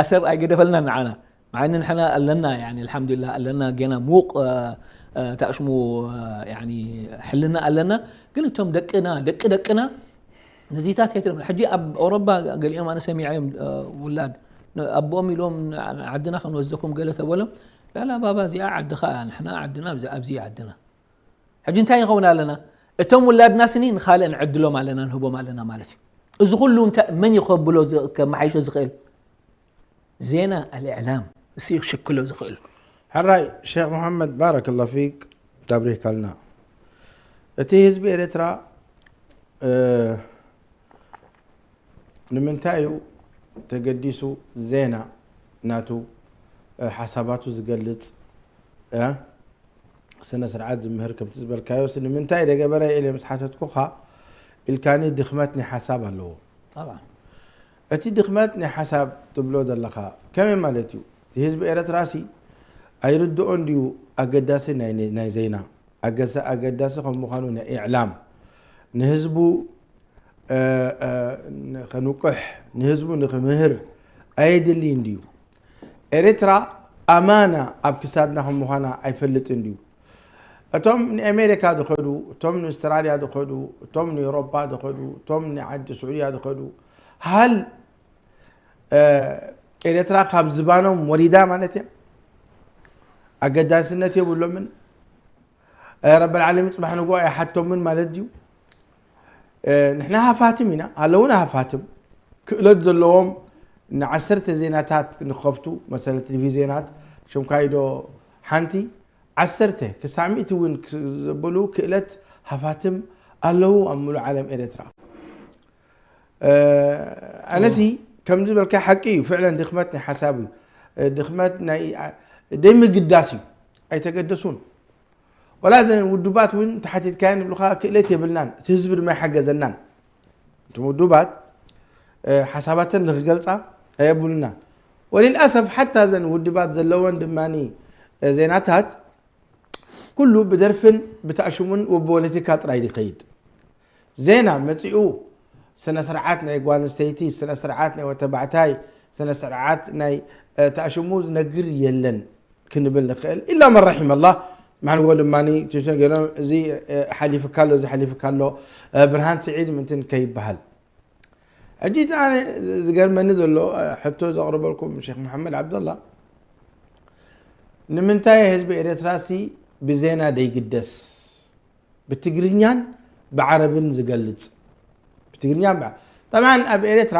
ኣሰር ኣይገደፈልናን ንዓና ማዓኒ ንሕና ኣለና ያኒ ኣልሓምዱሊላህ ኣለና ጌና ምዉቕ ተኣሽሙ ያኒ ሕልና ኣለና ግን እቶም ደቅና ደቂ ደቅና ነዚታት ኣይትረፍና ሕጂ ኣብ ኣውሮባ ገሊኦም ኣነ ሰሚዐዮም ውላድ ኣቦኦም ኢልዎም ዓድና ክንወስደኩም ገለ ተበሎም ላላ ባባ እዚኣ ዓድኻ እያ ንሕና ዓድና ኣብዚ ኣብዚ ዓድና ሕጂ እንታይ ንኸውን ኣለና እቶም ውላድና ስኒ ንኻልእ ንዕድሎም ኣለና ንህቦም ኣለና ማለት እዩ እዚ ኩሉ እንታይ መን ይኸብሎ ከመሓይሾ ዝኽእል ዜና ኣልእዕላም እሱ ይሸክሎ ዝኽእል ሕራይ ሼክ መሓመድ ባረከላ ፊክ ተብሪካልና እቲ ህዝቢ ኤርትራ ንምንታይ እዩ ተገዲሱ ዜና ናቱ ሓሳባቱ ዝገልጽ ስነ ስርዓት ዝምህር ከምቲ ዝበልካዮስ ንምንታይ ደገበረ ኢለ ምስ ሓተትኩኻ ኢልካኒ ድኽመት ናይ ሓሳብ ኣለዎ። እቲ ድኽመት ናይ ሓሳብ ትብሎ ዘለኻ ከመይ ማለት እዩ? እቲ ህዝቢ ኤረትራሲ ኣይርድኦን ድዩ ኣገዳሲ ናይ ዜና ኣገዳሲ ከም ምዃኑ ናይ ኢዕላም ንህዝቡ ከንቁሕ ንህዝቡ ንክምህር ኣየድልይን ድዩ? ኤርትራ ኣማና ኣብ ክሳድና ከም ምዃና ኣይፈልጥን ድዩ? እቶም ንኣሜሪካ ዝኸዱ እቶም ንእስትራልያ ዝኸዱ እቶም ንኤውሮፓ ዝኸዱ እቶም ንዓዲ ስዑድያ ዝኸዱ ሃል ኤርትራ ካብ ዝባኖም ወሪዳ ማለት እያ? ኣገዳስነት የብሎምን። ረበል ዓለሚን ፅባሕ ንግሆ ኣይሓቶምን ማለት ድዩ? ንሕና ሃፋትም ኢና ኣለውና ሃፋትም ክእለት ዘለዎም ንዓሰርተ ዜናታት ንኸፍቱ መሰለ ቲቪ ዜናት ሽምካይዶ ሓንቲ ዓሰርተ ክሳዕ ሚእቲ እውን ዘበሉ ክእለት ሃፋትም ኣለዉ ኣብ ሙሉእ ዓለም ኤረትራ ኣነሲ ከምዚ ዝበልካ ሓቂ እዩ ፍዕለን ድኽመት ናይ ሓሳብ እዩ ድኽመት ናይ ደይምግዳስ እዩ ኣይተገደሱን ወላ ዘን ውዱባት እውን ተሓቲትካየን ይብሉካ ክእለት የብልናን እቲ ህዝቢ ድማ ይሓገዘናን እቶም ውዱባት ሓሳባተን ንክገልፃ ኣየብሉና ወሊልኣሰፍ ሓታ ዘን ውድባት ዘለወን ድማ ዜናታት ኩሉ ብደርፍን ብታእሽሙን ወብፖለቲካ ጥራይ ይኸይድ ዜና መፂኡ ስነ ስርዓት ናይ ጓል ኣንስተይቲ ስነ ስርዓት ናይ ወተባዕታይ ስነ ስርዓት ናይ ታእሽሙ ዝነግር የለን ክንብል ንኽእል። ኢላ መን ረሒመ ኣላህ። ማዕንጎ ድማ ቸሸ ገይሮም፣ እዚ፣ እ፣ ሓሊፍካ ኣሎ፣ እዚ ሓሊፍካ ኣሎ፣ እ፣ ብርሃን ስዒድ ምንትን ከይበሃል። ሕጂ እቲ ኣነ ዝገርመኒ ዘሎ፣ እ፣ ሕቶ ዘቕርበልኩም ሼክ መሓመድ ዓብደላ፣ ንምንታይ ህዝቢ ኤርትራሲ ብዜና ደይግደስ? ብትግርኛን ብዓረብን ዝገልጽ። ብትግርኛን ብዓ-፣ ጠብዓን ኣብ ኤርትራ፣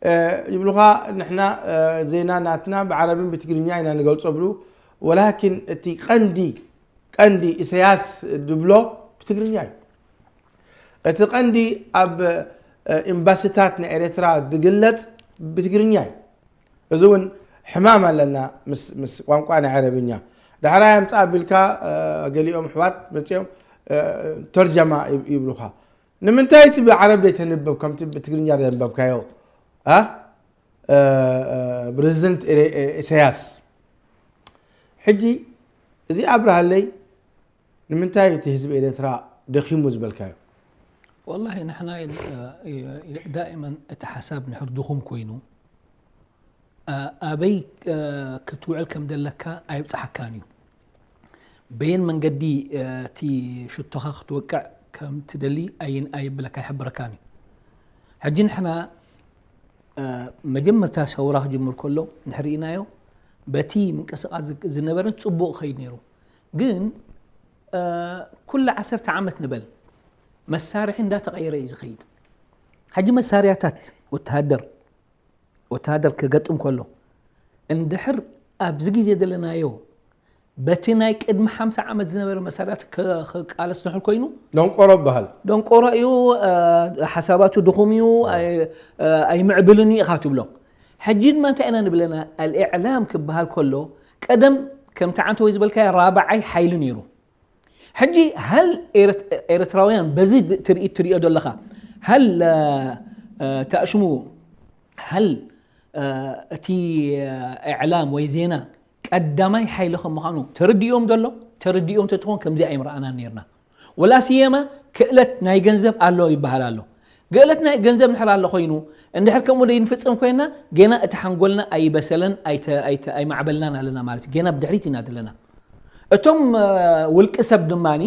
እ፣ ይብሉኻ፣ ንሕና፣ እ፣ ዜና ናትና ብዓረብን ብትግርኛ ኢና ንገልጾ ብሉ። ወላኪን እቲ ቀንዲ፣ ቀንዲ ኢሳያስ ድብሎ ብትግርኛ እዩ። እቲ ቀንዲ ኣብ፣ እ፣ ኤምባሲታት ናይ ኤርትራ ዝግለጽ ብትግርኛ እዩ። እዚ እውን ሕማም ኣለና ምስ፣ ምስ ቋንቋ ናይ ዓረብኛ። ዳሕራይ ኣምጽእ ኣቢልካ፣ እ፣ ገሊኦም ኣሕዋት መጺኦም፣ እ፣ ተርጀማ ይብ-፣ ይብሉኻ። ንምንታይ እቲ ብዓረብ ዘይተንብብ ከምቲ ብትግርኛ ዘንበብካዮ? ኣ? እ፣ እ፣ ፕረዚደንት ኤረ-፣ እ፣ ኢሳያስ። ሕጂ እዚ ኣብርሃለይ ንምንታይ እቲ ህዝቢ ኤርትራ ደኺሙ ዝበልካዮ? ወላሂ ንሕና ኢል-፣ እ፣ ዳእመን እቲ ሓሳብ ንሕር ድኹም ኮይኑ፣ እ፣ ኣበይ፣ እ፣ ክትውዕል ከም ዘለካ ኣይብጽሓካን እዩ። በየን መንገዲ፣ እ፣ እቲ ሽቶኻ ክትወቅዕ ከም ትደሊ ኣይን-፣ ኣይብለካ፣ ኣይሕብረካን እዩ። ሕጂ ንሕና፣ እ፣ መጀመርታ ሰውራ ክጅምር ከሎ ንሕርኢናዮ በቲ ምንቅስቃስ ዝ-፣ ዝነበረ ጽቡቕ ከይድ ነይሩ። ግን፣ እ፣ ኩሉ ዓሰርተ ዓመት ንበል መሳርሒ እንዳተቐየረ እዩ ዝኸይድ። ሕጂ መሳርያታት ወተሃደር፣ ወተሃደር ክገጥም ከሎ እንድሕር ኣብዚ ግዜ ዘለናዮ በቲ ናይ ቅድሚ ሓምሳ ዓመት ዝነበረ መሳርያታት ከ-፣ ክቃለስ ንሕር ኮይኑ ደንቆሮ በሃል። ደንቆሮ እዩ፣ እ፣ ሓሳባቱ ድኹም እዩ፣ ኣይ-፣ እ፣ ኣይምዕብልን እዩ ኢኻ ትብሎ። ሕጂ ድማ እንታይ ኢና ንብለና? ኣልእዕላም ክበሃል ከሎ ቀደም ከምቲ ዓንተ ወይ ዝበልካዮ ራብዓይ ሓይሊ ነይሩ። ሕጂ ሃል ኤርት-፣ ኤርትራውያን በዚ ድ-፣ ትርኢት ትሪኦ ዘለኻ ሃል፣ እ፣ እ፣ ተእሽሙ ሃል፣ እ፣ እቲ፣ እ፣ እዕላም ወይ ዜና ቀዳማይ ሓይሊ ከም ምዃኑ ተረዲኦም ዘሎ? ተረዲኦም ተትኾን ከምዚ ኣይምረኣናን ነይርና። ወላ ስየማ ክእለት ናይ ገንዘብ ኣሎ ይበሃል ኣሎ። ክእለት ናይ ገንዘብ እንድሕር ኣሎ ኮይኑ፣ እንድሕር ከምኡ ደይንፍጽም ኮይና፣ ጌና እቲ ሓንጎልና ኣይበሰለን፣ ኣይተ-፣ ኣይተ-፣ ኣይማዕበልናን ኣለና ማለት እዩ። ጌና ብድሕሪት ኢና ዘለና። እቶም፣ እ፣ ውልቂ ሰብ ድማኒ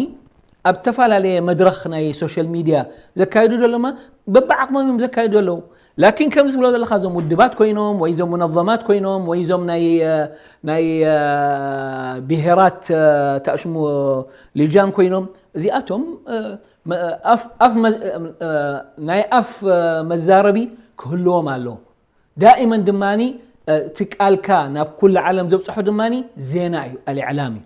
ኣብ ዝተፈላለየ መድረኽ ናይ ሶሻል ሚድያ ዘካይዱ ዘለማ በብዓቕሞም እዮም ዘካይዱ ዘለዉ። ላኪን ከም ዝብሎ ዘለኻ እዞም ውድባት ኮይኖም ወይ እዞም ሙነዘማት ኮይኖም ወይ እዞም ናይ፣ እ፣ ናይ፣ እ፣ ብሄራት፣ እ፣ ተእሽሙ ሊጃን ኮይኖም እዚኣቶም፣ እ፣ መ-፣ ኣፍ፣ ኣፍ መ-፣ እ፣ ናይ ኣፍ፣ እ፣ መዛረቢ ክህልዎም ኣሎ። ዳኢመን ድማኒ፣ እ፣ እቲ ቃልካ ናብ ኩሉ ዓለም ዘብጽሖ ድማኒ ዜና እዩ፣ ኣልእዕላም እዩ።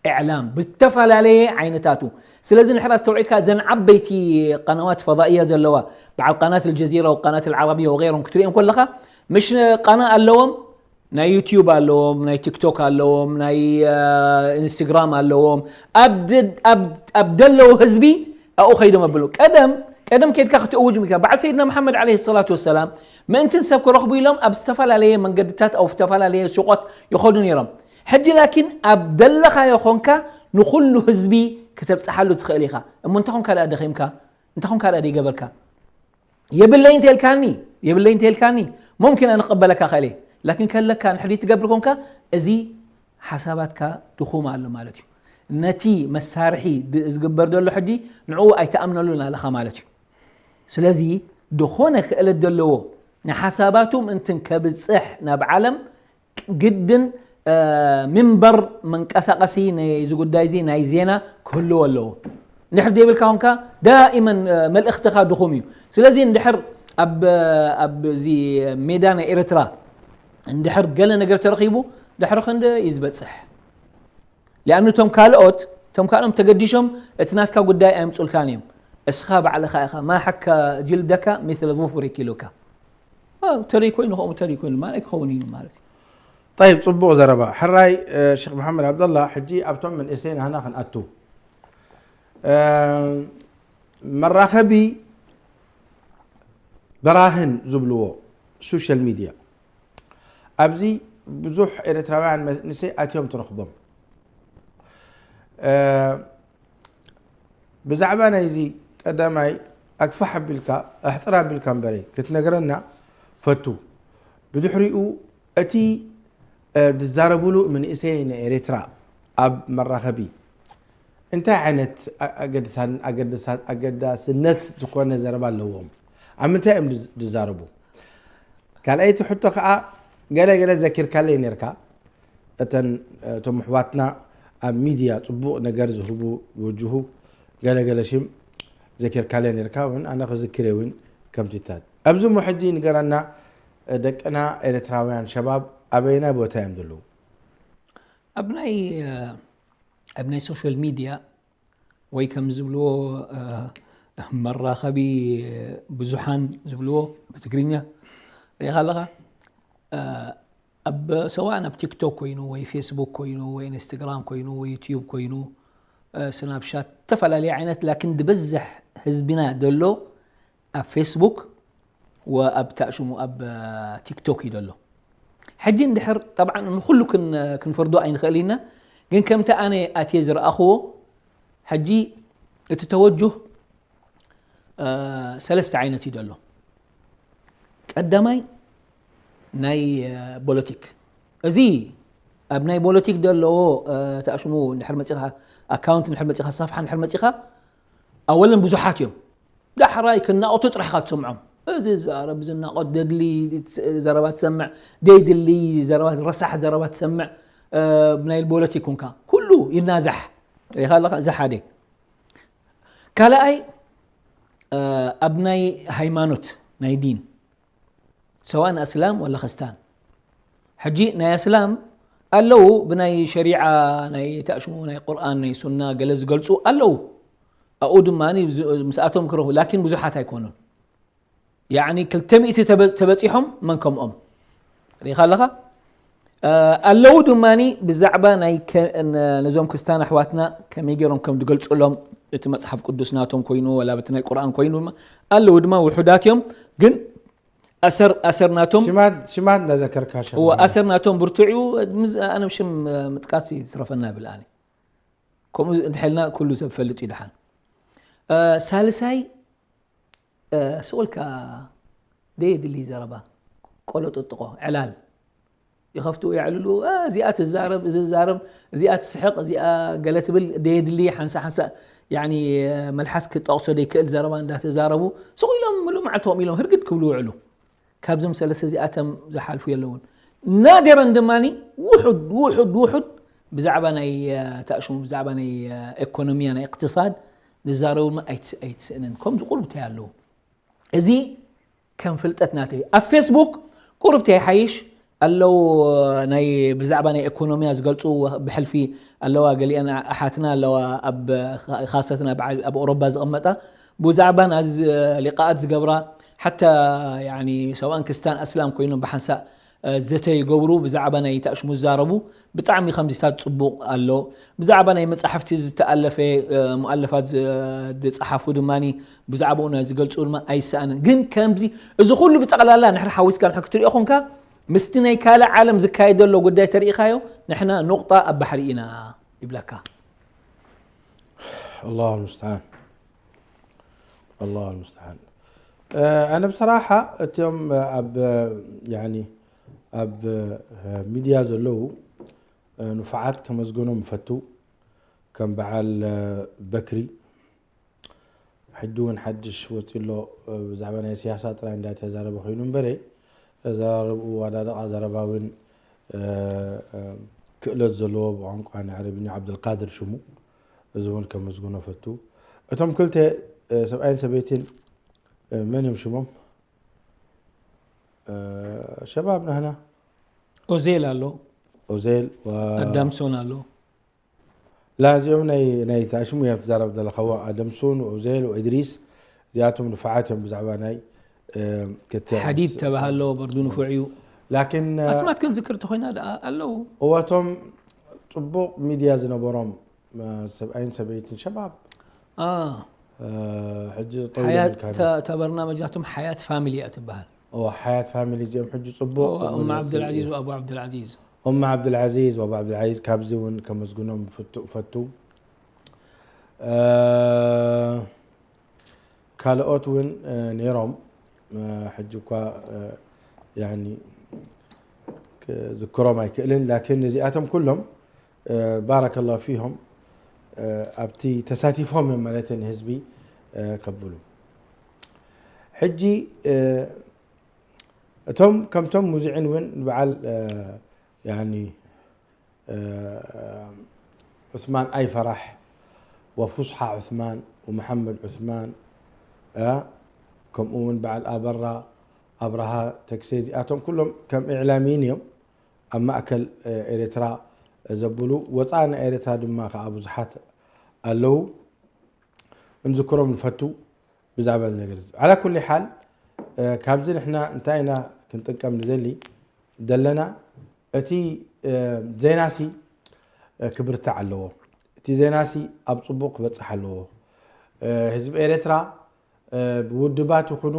እዕላም ብዝተፈላለየ ዓይነታቱ። ስለዚ ንሕና ኣስተውዒልካ እዘን ዓበይቲ ቀናዋት ፈዳኢያ ዘለዋ በዓል ቃናት ኣልጀዚራ ወቃናት ኣልዓረብያ ወገይሮም ክትሪኦም ከለኻ ምሽ ቃና ኣለዎም፣ ናይ ዩትዩብ ኣለዎም፣ ናይ ቲክቶክ ኣለዎም፣ ናይ፣ እ፣ ኢንስትግራም ኣለዎም። ኣብ ደ-፣ ኣብ፣ ኣብ ደለዉ ህዝቢ ኣብኡ ከይዶም ኣብሉ። ቀደም፣ ቀደም ከይድካ ክትእውጅ ምካ። በዓል ሰይድና መሓመድ ዓለይሂ ሰላቱ ወሰላም ምእንትን ሰብ ክረኽቡ ኢሎም ኣብ ዝተፈላለየ መንገድታት፣ ኣብ ዝተፈላለየ ሱቆት ይኸዱ ነይሮም። ሕጂ ላኪን ኣብ ደለኻዮ ኾንካ ንኹሉ ህዝቢ ክተብጽሓሉ ትኽእል ኢኻ። እሞ እንተ ኾንካ ደኣ ደኺምካ? እንተ ኾንካ ደኣ ደይገበርካ? የብለይ እንተ ኢልካኒ፣ የብለይ እንተ ኢልካኒ፣ ሙምኪን ኣነ ክቕበለካ ክእል እየ። ላኪን ከለካ ንሕዲ ትገብር ኮንካ፣ እዚ ሓሳባትካ ድኹም ኣሎ ማለት እዩ። ነቲ መሳርሒ ድ-፣ ዝግበር ዘሎ ሕጂ ንዕኡ ኣይትኣምነሉን ኣለኻ ማለት እዩ። ስለዚ ድኾነ ክእለት ዘለዎ ንሓሳባቱ ምእንትን ከብጽሕ ናብ ዓለም ግድን፣ እ፣ ሚንበር መንቀሳቐሲ ናይዚ ጉዳይ እዚ ናይ ዜና ክህልዎ ኣለዎ። እንድሕር ዘይብልካ ኮንካ ዳኢመን፣ እ፣ መልእኽትኻ ድኹም እዩ። ስለዚ እንድሕር ኣብ፣ ኣብዚ ሜዳ ናይ ኤርትራ እንድሕር ገለ ነገር ተረኺቡ ድሕሪ ክንደ እዩ ዝበጽሕ? ሊኣኑ እቶም ካልኦት፣ እቶም ካልኦም ተገዲሾም እቲ ናትካ ጉዳይ ኣየምጹልካን እዮም። እስኻ ባዕልኻ ኢኻ፣ "ማ ሐካ ጅልደካ ሚስለ ዙፍሪክ" ኢሉካ። ኣው፣ ተሪኮ ይንኸሙ ተሪኮ ይንማ ኣይክኸውን እዩ ማለት እዩ። ጠይብ፣ ጽቡቕ ዘረባ። ሕራይ፣ እ፣ ሼክ መሓመድ ዓብደላ፣ ሕጂ ኣብቶም መንእሰይ ናህና ክንኣቱ። እ፣ መራኸቢ በራህን ዝብልዎ ሶሻል ሚድያ፣ ኣብዚ ብዙሕ ኤርትራውያን መንእሰይ ኣትዮም ትረኽቦም። እ፣ ብዛዕባ ናይዚ ቀዳማይ ኣግፋሕ ኣቢልካ፣ ኣሕጽር ኣቢልካ እምበረይ ክትነግረና ፈቱ። ብድሕሪኡ እቲ ዝዛረብሉ መንእሰይ ናይ ኤርትራ ኣብ መራኸቢ እንታይ ዓይነት ኣገድሳን ኣገድሳት ኣገዳስነት ዝኾነ ዘረባ ኣለዎም? ኣብ ምንታይ እዮም ዝዛረቡ? ካልኣይቲ ሕቶ ከዓ፣ ገለ ገለ ዘኪርካለይ ነርካ፣ እተን እቶም ኣሕዋትና ኣብ ሚድያ ጽቡቕ ነገር ዝህቡ ዝወጅሁ ገለ ገለ ሽም ዘኪርካለይ ነርካ፣ እውን ኣነ ክዝክር እውን ከምቲታት ኣብዚ ሞ ሕጂ ንገረና፣ ደቅና ኤርትራውያን ሸባብ ኣበየናይ ቦታ እዮም ዘለዉ? ኣብ ናይ ኣብ ናይ ሶሻል ሚድያ ወይ ከም ዝብልዎ መራኸቢ ብዙሓን ዝብልዎ ብትግርኛ ሪኢኻ ኣለኻ። ኣብ ሰዋእን ኣብ ቲክቶክ ኮይኑ ወይ ፌስቡክ ኮይኑ ወይ ኢንስታግራም ኮይኑ ወይ ዩትዩብ ኮይኑ ስናፕሻት ዝተፈላለዩ ዓይነት ላኪን ዝበዝሕ ህዝብና ዘሎ ኣብ ፌስቡክ ወኣብ ታእሽሙ ኣብ ቲክቶክ እዩ ዘሎ። ሕጂ እንድሕር ጠብዓን ንኩሉ ክንፈርዶ ኣይንኽእል ኢና፣ ግን ከምቲ ኣነ ኣትየ ዝረኣኽዎ ሕጂ እቲ ተወጁህ ሰለስተ ዓይነት እዩ ዘሎ። ቀዳማይ ናይ ቦለቲክ፣ እዚ ኣብ ናይ ቦለቲክ ዘለዎ ታእሽሙ እንድሕር መፂኻ ኣካውንት እንድሕር መፂኻ ሳፍሓ እንድሕር መፂኻ ኣወለን ብዙሓት እዮም። ዳሕራይ ክናቆቱ ጥራሕካ ትሰምዖም። እዚ ዛረብ ዝናቆት ደድሊ ዘረባ ትሰምዕ፣ ደይድሊ ዘረባ ረሳሕ ዘረባ ትሰምዕ። ብናይ ቦለቲክ ኩንካ ኩሉ ይናዛሕ ሪኻ ኣለኻ። እዚ ሓደ። ካልኣይ ኣብ ናይ ሃይማኖት ናይ ዲን ሰዋን ኣስላም ወላ ኸስታን። ሕጂ ናይ ኣስላም ኣለዉ ብናይ ሸሪዓ ናይ ተእሽሙ ናይ ቁርኣን ናይ ሱና ገለ ዝገልፁ ኣለዉ። ኣብኡ ድማ ምስኣቶም ክረኹ ላኪን ብዙሓት ኣይኮኑን። ያዕኒ ክልተ ሚእቲ ተበፂሖም መን ከምኦም ርኢኻ ኣለኻ። ኣለዉ ድማ ብዛዕባ ናይ ነዞም ክስታን ኣሕዋትና ከመይ ገይሮም ከም ዝገልፅሎም እቲ መፅሓፍ ቅዱስ ናቶም ኮይኑ ወላ በቲ ናይ ቁርኣን ኮይኑ ኣለዉ ድማ ውሑዳት እዮም። ግን ኣሰር ኣሰር ናቶም ሽማት ሽማት እንዳዘከርካ ሸ እወ ኣሰር ናቶም ብርቱዕ እዩ። ኣነ ሽም ምጥቃስ ይትረፈና ይብል ኣነ። ከምኡ እንድሕልና ኩሉ ሰብ ፈልጥ እዩ። ደሓን ሳልሳይ ስኡልካ ደየድሊ ዘረባ ቆሎ ጥጥቆ ዕላል ይኸፍቱ የዕልሉ። እዚኣ ትዛረብ እዚ ዛረብ እዚኣ ትስሕቕ እዚኣ ገለ ትብል ደየድሊ ሓንሳ ሓንሳ ያኒ መልሓስ ክጠቕሶ ደይክእል ዘረባ እንዳተዛረቡ ስቕ ኢሎም ምሉእ መዓልቲ ከምኡ ኢሎም ህርግድ ክብሉ ውዕሉ። ካብዞም ሰለስተ እዚኣቶም ዝሓልፉ የለውን። ናደረን ድማ ውሑድ ውሑድ ውሑድ ብዛዕባ ናይ ተእሽሙ ብዛዕባ ናይ ኤኮኖሚያ ናይ እቅትሳድ ዝዛረቡ ኣይትስእንን። ከምዚ ቁርብ እንታይ ኣለዉ። እዚ ከም ፍልጠት ናተይ ኣብ ፌስቡክ ቁርብ እንታይ ይሓይሽ ኣለዉ። ናይ ብዛዕባ ናይ ኤኮኖሚያ ዝገልፁ ብሕልፊ ኣለዋ። ገሊአን ኣሓትና ኣለዋ ኣብ ካሰትና ኣብ ኣውሮባ ዝቐመጣ ብዛዕባ ናዚ ሊቃኣት ዝገብራ ሓታ ሰብኣን ክስታን ኣስላም ኮይኖም ብሓንሳእ ዘተ ይገብሩ ብዛዕባ ናይ ተእሽሙ ዝዛረቡ ብጣዕሚ ከምዚታት ፅቡቕ ኣሎ። ብዛዕባ ናይ መፃሕፍቲ ዝተኣለፈ ሙኣለፋት ዝፀሓፉ ድማ ብዛዕባኡ ናይ ዝገልፁ ድማ ኣይሰኣንን። ግን ከምዚ እዚ ኩሉ ብጠቕላላ ንሕር ሓዊስካ ንሕ ክትሪኦ ኮንካ ምስቲ ናይ ካልእ ዓለም ዝካየድ ዘሎ ጉዳይ ተሪኢኻዮ ንሕና ኑቕጣ ኣብ ባሕሪ ኢና ይብለካ። الله المستعان الله المستعان ኣነ ብሰራሓ እቲኦም ኣብ ያኒ ኣብ ሚድያ ዘለዉ ንፉዓት ከመስግኖም እፈቱ። ከም በዓል በክሪ ሕጂ እውን ሓድሽ ወፂ ኣሎ። ብዛዕባ ናይ ስያሳ ጥራይ እንዳተዛረበ ኮይኑ እምበረ ዘራርብኡ ኣዳደቓ ዘረባ እውን ክእለት ዘለዎ ብቋንቋ ናይ ዓረብኛ ዓብደልቃድር ሽሙ። እዚ እውን ከመስግኖ ፈቱ። እቶም ክልተ ሰብኣይን ሰበይትን መን እዮም ሽሞም? ሸባብ ናህና ኦዜል ኣሎ ኦዜል ኣዳምሶን ኣሎ። ላ እዚኦም ናይ ናይ ታሽሙ እዮም ትዛረብ ዘለኻዎ ኣደምሱን ኦዜል ወእድሪስ እዚኣቶም ንፉዓት እዮም ብዛዕባ ናይ ክትዕ ሓዲድ ተባሃሎ በርዱ ንፉዕ እዩ። ላኪን ኣስማት ክንዝክር ተኮይና ደኣ ኣለዉ። እወቶም ፅቡቕ ሚድያ ዝነበሮም ሰብኣይን ሰበይትን ሸባብ ኣ፣ ሕጂ ሓያት ጠውልካ ተ- ተበርናመጃቶም ሓያት ፋሚሊ እያ ትበሃል። ሓያት ፋሚሊ እዚኦም ሕጂ ፅቡቕ እማ ዓብደልዓዚዝ ወኣቡ ዓብደልዓዚዝ ኡማ ዓብደልዓዚዝ ወኣቡ ዓብደልዓዚዝ ካብዚ እውን ከመስግኖም ፍቱ- ፈቱ። ካልኦት እውን ነይሮም። ሕጂ እኳ ያኒ ዝክሮም ኣይክእልን። ላኪን እዚኣቶም ኩሎም ባረከላሁ ፊሆም ኣብቲ ተሳቲፎም እዮም ማለት ንህዝቢ ከብሉ። ሕጂ እቶም ከምቶም ሙዚዕን እውን በዓል ያኒ ዑስማን ኣይፈራሕ ወፉስሓ ዑስማን ወመሓመድ ዑስማን ከምኡ እውን በዓል ኣበራ ኣብርሃ ተክሴ እዚኣቶም ኩሎም ከም ኢዕላሚን እዮም ኣብ ማእከል ኤርትራ ዘብሉ ወፃኢ ናይ ኤርትራ ድማ ከዓ ብዙሓት ኣለዉ። እንዝክሮም ንፈቱ ብዛዕባ እዚ ነገር እዚ። ዓላ ኩሊ ሓል ካብዚ ንሕና እንታይ ኢና ክንጥቀም ንደሊ ዘለና? እቲ ዜናሲ ክብርታዕ ኣለዎ። እቲ ዜናሲ ኣብ ፅቡቕ ክበፅሕ ኣለዎ። ህዝቢ ኤርትራ ብውድባት ይኹኑ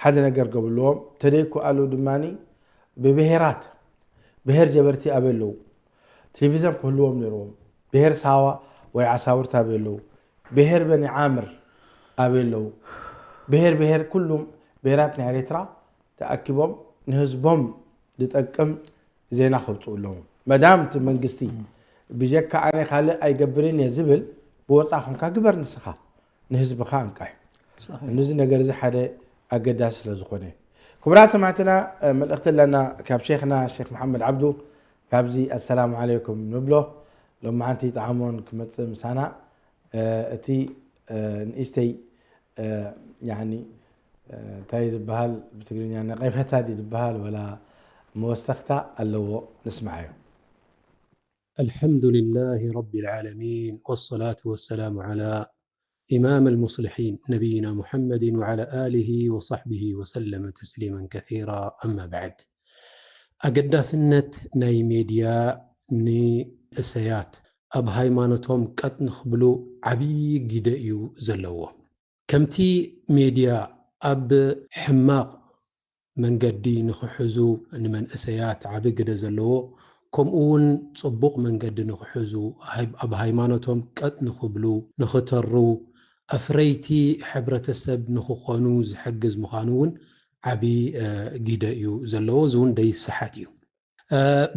ሓደ ነገር ገብልዎም ተደይኩ ኣሉ ድማ ብብሄራት ብሄር ጀበርቲ ኣበይ ኣለዉ? ቴሌቪዝን ክህልዎም ነይርዎም። ብሄር ሳዋ ወይ ዓሳውርት ኣበይ ኣለዉ? ብሄር በኒ ዓምር ኣበይ ኣለዉ? ብሄር ብሄር ኩሉም ብሄራት ናይ ኤርትራ ተኣኪቦም ንህዝቦም ዝጠቅም ዜና ከውፅኡ ኣለዎም። መዳም እቲ መንግስቲ ብጀካ ኣነ ካልእ ኣይገብርን እየ ዝብል ብወፃ ኮንካ ግበር ንስኻ ንህዝብኻ እንቃሕ። እዚ ነገር እዚ ሓደ ኣገዳሲ ስለ ዝኾነ ክቡራት ሰማዕትና መልእኽቲ ኣለና ካብ ሼኽና ሼኽ መሓመድ ዓብዱ። ካብዚ ኣሰላሙ ዓለይኩም ንብሎ። ሎማዓንቲ ጣዕሞን ክመፅእ ምሳና እቲ ንእሽተይ ያኒ እንታይ ዝበሃል ብትግርኛ ነቐፈታ ድዩ ዝበሃል ወላ መወሰኽታ ኣለዎ። ንስምዓዮ። الحمد لله رب العالمين والصلاة والسلام على إمام المصلحين نبينا محمد وعلى آله وصحبه وسلم تسليما كثيرا. أما بعد. ኣገዳስነት ናይ ሜድያ ንእሰያት ኣብ ሃይማኖቶም ቀጥ ንኽብሉ ዓብዪ ግደ እዩ ዘለዎ። ከምቲ ሜድያ ኣብ ሕማቕ መንገዲ ንኽሕዙ ንመንእሰያት ዓቢ ግደ ዘለዎ፣ ከምኡ እውን ጽቡቕ መንገዲ ንኽሕዙ፣ ኣብ ሃይማኖቶም ቀጥ ንኽብሉ፣ ንኽተሩ፣ ኣፍረይቲ ሕብረተሰብ ንኽኾኑ ዝሕግዝ ምዃኑ እውን ዓቢ ግደ እዩ ዘለዎ። እዚ እውን ደይሰሓት እዩ።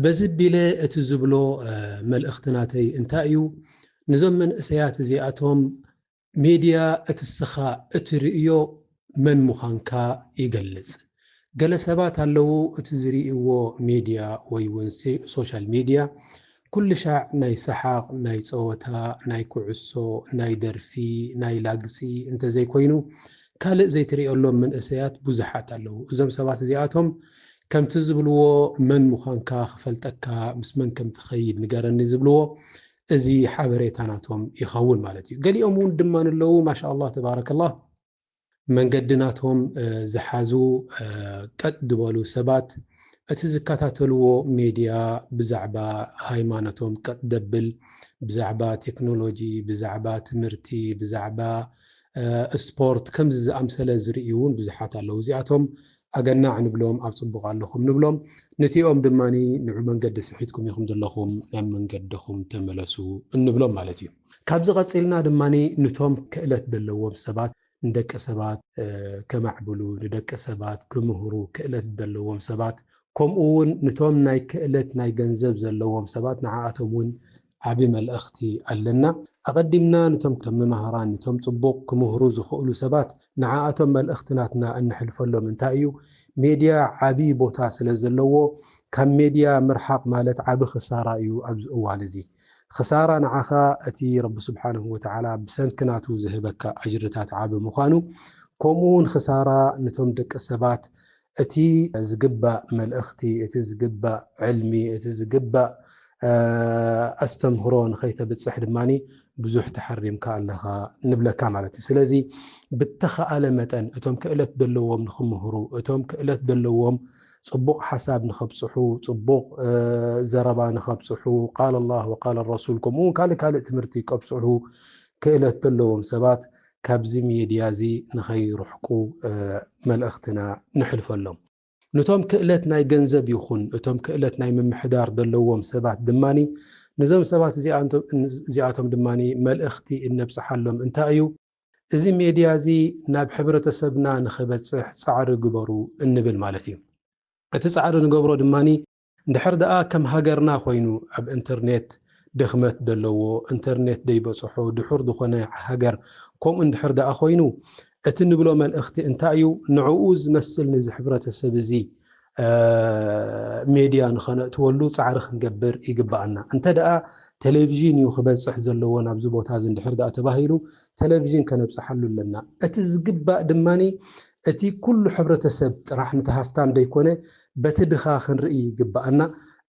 በዚ ቢለ እቲ ዝብሎ መልእኽቲ ናተይ እንታይ እዩ? ንዞም መንእሰያት እዚኣቶም ሜድያ እቲ ስኻ እትርእዮ መን ምዃንካ ይገልጽ። ገለ ሰባት ኣለዉ እቲ ዝርእይዎ ሜድያ ወይ እውን ሶሻል ሜድያ ኩሉ ሻዕ ናይ ሰሓቕ፣ ናይ ጸወታ፣ ናይ ኩዕሶ፣ ናይ ደርፊ፣ ናይ ላግጺ እንተዘይኮይኑ ካልእ ዘይትርእየሎም መንእሰያት ብዙሓት ኣለዉ። እዞም ሰባት እዚኣቶም ከምቲ ዝብልዎ መን ምዃንካ ክፈልጠካ ምስ መን ከም ትኸይድ ንገረኒ ዝብልዎ እዚ ሓበሬታ ናቶም ይኸውን ማለት እዩ። ገሊኦም እውን ድማ ኣለዉ ማሻ ኣላህ ተባረከላህ መንገዲ ናቶም ዝሓዙ ቀጥ ዝበሉ ሰባት እቲ ዝከታተልዎ ሜድያ ብዛዕባ ሃይማኖቶም ቀጥ ደብል ብዛዕባ ቴክኖሎጂ ብዛዕባ ትምህርቲ ብዛዕባ ስፖርት ከምዚ ዝኣምሰለ ዝርእዩ እውን ብዙሓት ኣለዉ። እዚኣቶም ኣገናዕ ንብሎም ኣብ ፅቡቕ ኣለኹም ንብሎም። ንቲኦም ድማ ንዑ መንገዲ ስሒትኩም ኢኹም ዘለኹም ናብ መንገድኹም ተመለሱ እንብሎም ማለት እዩ። ካብዚ ቀፂልና ድማ ንቶም ክእለት ዘለዎም ሰባት ንደቂ ሰባት ከማዕብሉ ንደቂ ሰባት ክምህሩ ክእለት ዘለዎም ሰባት ከምኡ እውን ንቶም ናይ ክእለት ናይ ገንዘብ ዘለዎም ሰባት ንዓኣቶም እውን ዓቢ መልእኽቲ ኣለና። ኣቐዲምና ንቶም ከም መማህራን ንቶም ጽቡቕ ክምህሩ ዝኽእሉ ሰባት ንዓኣቶም መልእኽቲ ናትና እነሕልፈሎም እንታይ እዩ? ሜድያ ዓቢ ቦታ ስለ ዘለዎ ካብ ሜድያ ምርሓቕ ማለት ዓቢ ክሳራ እዩ ኣብዚ እዋን እዚ። ክሳራ ንዓኻ እቲ ረቢ ስብሓንሁ ወተዓላ ብሰንኪ ናቱ ዝህበካ ኣጅርታት ዓቢ ምዃኑ ከምኡ እውን ክሳራ ንቶም ደቂ ሰባት እቲ ዝግባእ መልእኽቲ፣ እቲ ዝግባእ ዕልሚ፣ እቲ ዝግባእ ኣስተምህሮ ንኸይተብፅሕ ድማ ብዙሕ ተሓሪምካ ኣለኻ ንብለካ ማለት እዩ። ስለዚ ብተኸኣለ መጠን እቶም ክእለት ዘለዎም ንክምህሩ፣ እቶም ክእለት ዘለዎም ፅቡቕ ሓሳብ ንኸብፅሑ፣ ፅቡቕ ዘረባ ንኸብፅሑ፣ ቃል ኣላህ ወቃል ረሱል ከምኡ እውን ካልእ ካልእ ትምህርቲ ከብፅሑ ክእለት ዘለዎም ሰባት ካብዚ ሜድያ እዚ ንኸይርሕቁ መልእኽትና ንሕልፈሎም። ንቶም ክእለት ናይ ገንዘብ ይኹን እቶም ክእለት ናይ ምምሕዳር ዘለዎም ሰባት ድማ ንዞም ሰባት እዚኣቶም ድማ መልእኽቲ እነብፅሓሎም እንታይ እዩ? እዚ ሜድያ እዚ ናብ ሕብረተሰብና ንኽበፅሕ ፃዕሪ ግበሩ እንብል ማለት እዩ። እቲ ፃዕሪ ንገብሮ ድማ እንድሕር ደኣ ከም ሃገርና ኮይኑ ኣብ ኢንተርኔት ድኽመት ዘለዎ፣ ኢንተርኔት ዘይበጽሖ ድሑር ዝኾነ ሃገር ከምኡ እንድሕር ደኣ ኮይኑ፣ እቲ ንብሎ መልእኽቲ እንታይ እዩ? ንዕኡ ዝመስል ነዚ ሕብረተሰብ እዚ ሜድያ ንኸነእትወሉ ጻዕሪ ክንገብር ይግብኣና። እንተ ደኣ ቴሌቪዥን እዩ ክበጽሕ ዘለዎ ናብዚ ቦታ እዚ እንድሕር ደኣ ተባሂሉ፣ ቴሌቪዥን ከነብጽሓሉ ኣለና። እቲ ዝግባእ ድማ እቲ ኩሉ ሕብረተሰብ ጥራሕ ነቲ ሃፍታም ዘይኮነ በቲ ድኻ ክንርኢ ይግብኣና።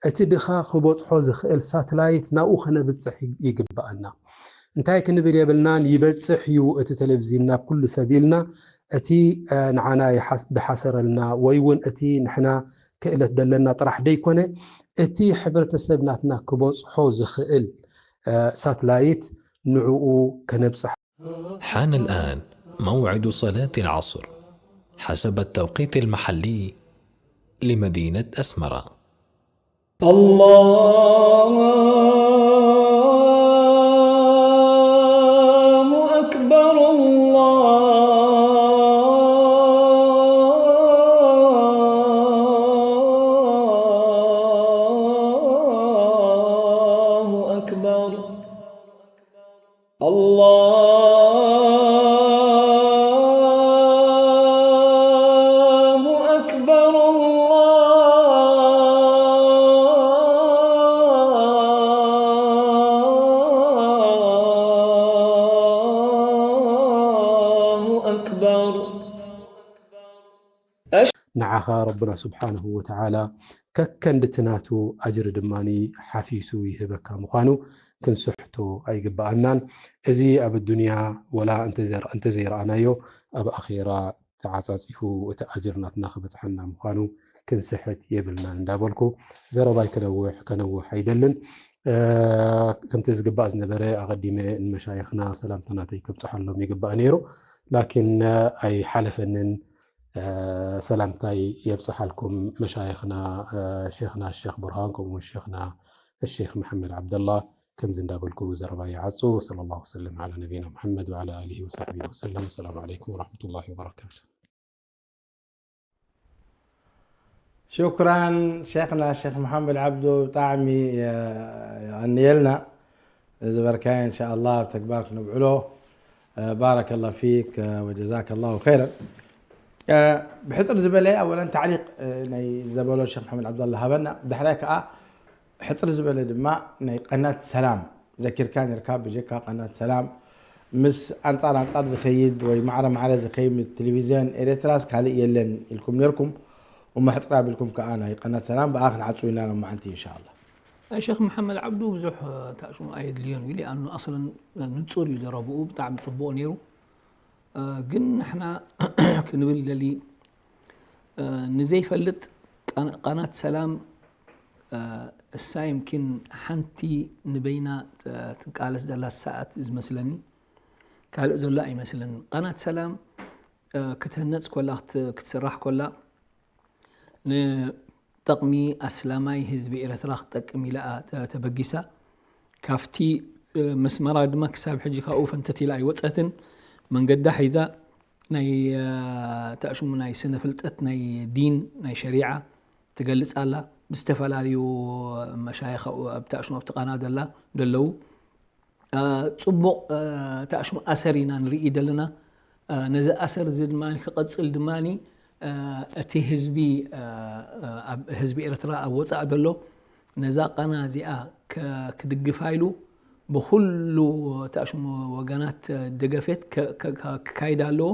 እቲ ድኻ ክበጽሖ ዝኽእል ሳትላይት ናብኡ ከነብጽሕ ይግብኣና። እንታይ ክንብል የብልናን፣ ይበጽሕ እዩ እቲ ቴሌቪዥን ናብ ኩሉ ሰብ ኢልና እቲ ንዓና ዝሓሰረልና ወይ እውን እቲ ንሕና ክእለት ዘለና ጥራሕ ደይኮነ እቲ ሕብረተሰብ ናትና ክበጽሖ ዝኽእል ሳትላይት ንዕኡ ከነብጽሕ حان الآن موعد صلاة العصر حسب التوقيت المحلي لمدينة أسمرة. الله أكبر، الله أكبر. الله أكبر، الله أكبر. ንዓኻ ረብና ስብሓንሁ ወተዓላ ከከንድቲ ናቱ ኣጅሪ ድማ ሓፊሱ ይህበካ ምዃኑ ክንስሕቶ ኣይግብኣናን። እዚ ኣብ ኣዱንያ ወላ እንተዘይረኣናዮ ኣብ ኣኼራ ተዓጻጺፉ እቲ ኣጅር ናትና ክበጽሓና ምዃኑ ክንስሕት የብልናን እንዳበልኩ ዘረባይ ክነውሕ ከነውሕ ኣይደልን። ከምቲ ዝግባእ ዝነበረ ኣቐዲመ ንመሻይኽና ሰላምታ ናተይ ከብጽሓሎም ይግባእ ነይሩ፣ ላኪን ኣይሓለፈንን። ሰላምታይ የብጽሓልኩም መሻይኽና ሼኽና ሼኽ ቡርሃን ከምኡ እውን ሼኽና ሼኽ መሐመድ ዓብደላ። ከምዚ እንዳበልኩ ዘረባ ይዓጹ። ወሰለ ላሁ ወሰለም ዓላ ነቢና ሙሐመድ ወዓላ ኣሊሂ ወሰሕቢሂ ወሰለም። ወሰላሙ ዓለይኩም ወረሕመቱላሂ ወበረካቱ። ሽኩራን ሼኽና ሼኽ መሓመድ ዓብዱ፣ ብጣዕሚ የቐንየልና። ዝገበርካዮ እንሻ ኣላህ ኣብ ተግባር ክነብዕሎ። ባረከ ላሁ ፊክ ወጀዛከ ላሁ ኸይረን። ብሕፅር ዝበለ ኣወለን ታዕሊቅ ናይ ዘበሎ ሸክ መሓመድ ዓብደላ ሃበና። ብድሕራይ ከዓ ሕፅር ዝበለ ድማ ናይ ቀናት ሰላም ዘኪርካ ነርካ። ብጀካ ቀናት ሰላም ምስ ኣንፃር ኣንፃር ዝኸይድ ወይ ማዕረ ማዕረ ዝኸይድ ምስ ቴሌቪዝዮን ኤርትራስ ካልእ የለን ኢልኩም ነርኩም። እሞ ሕፅር ኣቢልኩም ከዓ ናይ ቀናት ሰላም ብኣ ክንዓፅው ኢና ሎማዓንቲ እንሻ ኣላህ። ሸክ መሓመድ ዓብዱ ብዙሕ ታእሽሙ ኣየድልዮን እዩ። ሊኣኑ ኣስለን ንፁር እዩ ዘረብኡ፣ ብጣዕሚ ፅቡቕ ነይሩ። ግን ንሕና ክንብል ደሊ ንዘይፈልጥ ቃናት ሰላም እሳ ይምኪን ሓንቲ ንበይና ትቃለስ ዘላ ሰዓት እዩ ዝመስለኒ። ካልእ ዘሎ ኣይመስልን። ቃናት ሰላም ክትህነፅ ኮላ ክትስራሕ ኮላ ንጠቕሚ ኣስላማይ ህዝቢ ኤረትራ ክትጠቅም ኢላ እያ ተበጊሳ። ካብቲ መስመራ ድማ ክሳብ ሕጂ ካብኡ ፈንተት ኢላ ኣይወጸትን። መንገዳ ሒዛ ናይ ተኣሽሙ ናይ ስነ ፍልጠት ናይ ዲን ናይ ሸሪዓ ትገልጽ ኣላ። ብዝተፈላለዩ መሻይኽ ኣብኡ ኣብ ተኣሽሙ ኣብቲ ቃና ደላ ደለዉ ጽቡቕ ተኣሽሙ ኣሰር ኢና ንርኢ ደለና። ነዚ ኣሰር እዚ ድማ ክቐጽል ድማ እቲ ህዝቢ ኣብ ህዝቢ ኤርትራ ኣብ ወጻእ ደሎ ነዛ ቃና እዚኣ ክድግፋ ኢሉ ብኹሉ ተኣሽሙ ወገናት ደገፌት ክካይድ ኣለዎ።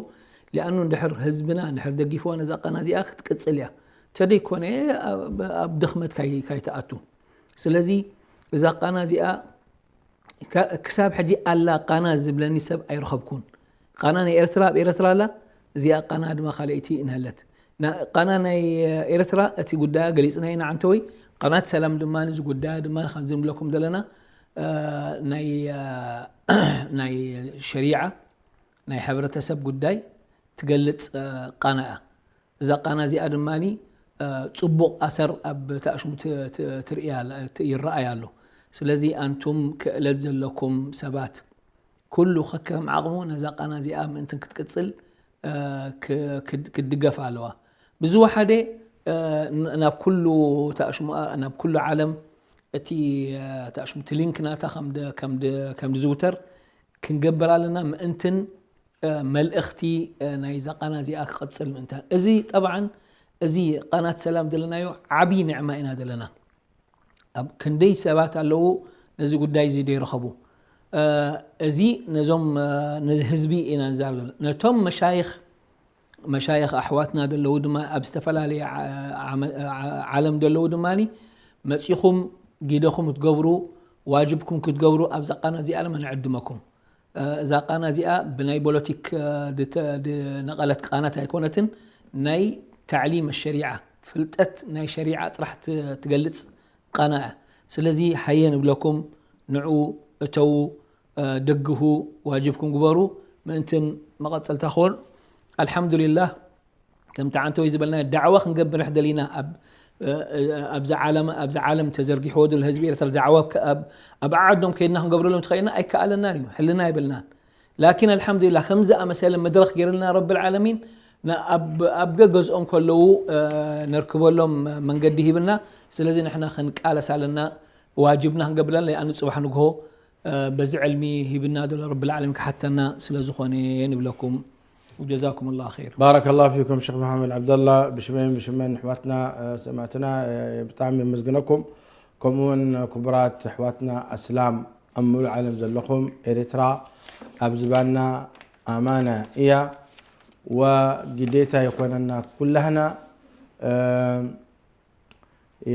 ሊኣኑ እንድሕር ህዝብና እንድሕር ደጊፍዋ ነዛ ቃና እዚኣ ክትቅጽል እያ። ተደይኮነ ኣብ ድኽመት ካይትኣቱ። ስለዚ እዛ ቃና እዚኣ ክሳብ ሕጂ ኣላ ቃና ዝብለኒ ሰብ ኣይረኸብኩን። ቃና ናይ ኤርትራ ኣብ ኤረትራ ኣላ፣ እዚኣ ቃና ድማ ካልኣይቲ እንሀለት። ቃና ናይ ኤረትራ እቲ ጉዳያ ገሊጽና ኢና ዓንተወይ። ቃናት ሰላም ድማ እዚ ጉዳያ ድማ ከምዚ ንብለኩም ዘለና ናይ ናይ ሸሪዓ ናይ ሕብረተሰብ ጉዳይ ትገልጽ ቃና እያ። እዛ ቃና እዚኣ ድማ ጽቡቕ ኣሰር ኣብ ተኣሽሙ ይረኣይ ኣሎ። ስለዚ ኣንቱም ክእለት ዘለኩም ሰባት ኩሉ ከከም ዓቕሙ ነዛ ቃና እዚኣ ምእንትን ክትቅጽል ክትድገፍ ኣለዋ። ብዝወሓደ ናብ ኩሉ ተኣሽሙኣ ናብ ኩሉ ዓለም እቲ ተኣሽሙ እቲ ሊንክ ናታ ከም ዝዝውተር ክንገብር ኣለና። ምእንትን መልእኽቲ ናይዛ ቃና እዚኣ ክቐጽል ምእንታን። እዚ ጠብዓን እዚ ቃናት ሰላም ዘለናዮ ዓብዪ ንዕማ ኢና ዘለና። ኣብ ክንደይ ሰባት ኣለዉ ነዚ ጉዳይ እዚ ዘይረኸቡ። እዚ ነዞም ንህዝቢ ኢና ንዛረብ ዘለና። ነቶም መሻይኽ መሻይኽ ኣሕዋትና ዘለዉ ድማ ኣብ ዝተፈላለየ ዓለም ዘለዉ ድማ መፂኹም ጊደኹም ክትገብሩ ዋጅብኩም ክትገብሩ ኣብዛ ቃና እዚኣ ለመ ንዕድመኩም። እዛ ቃና እዚኣ ብናይ ቦለቲክ ዝነቐለት ቃናት ኣይኮነትን። ናይ ታዕሊም ሸሪዓ ፍልጠት ናይ ሸሪዓ ጥራሕ ትገልፅ ቃና እያ። ስለዚ ሃየ ንብለኩም ንዑ እተዉ ደግፉ ዋጅብኩም ግበሩ። ምእንትን መቐፀልታ ክኾን ኣልሓምዱሊላህ ከምቲ ዓንተወይ ዝበልና ዳዕዋ ክንገብር ደሊና ኣብዚ ዓለም ተዘርጊሕዎ ዘሎ ህዝቢ ኤርትራ ዳዕዋ ኣብ ዓዓዶም ከይድና ክንገብረሎም ትኸኢልና ኣይከኣለናን እዩ። ሕልና የብልናን። ላኪን ኣልሓምዱሊላህ ከምዚ ኣመሰለ መድረኽ ገይርልና ረብል ዓለሚን ኣብ ገገዝኦም ከለዉ ነርክበሎም መንገዲ ሂብና። ስለዚ ንሕና ክንቃለስ ኣለና። ዋጅብና ክንገብር ኣለና። ኣኑ ፅባሕ ንግሆ በዚ ዕልሚ ሂብና ዘሎ ረብል ዓለሚን ክሓተና ስለ ዝኾነ ንብለኩም። وجزاكم الله خير. ባረከላሁ ፊኩም ሸኽ መሓመድ ዓብደላ። ብሽመይን ብሽመን ኣሕዋትና ሰማዕትና ብጣዕሚ የመስግነኩም። ከምኡውን ክቡራት ኣሕዋትና ኣስላም ኣብ ሙሉእ ዓለም ዘለኹም ኤርትራ ኣብ ዝባና ኣማና እያ ወግዴታ ይኾነና ኩላህና።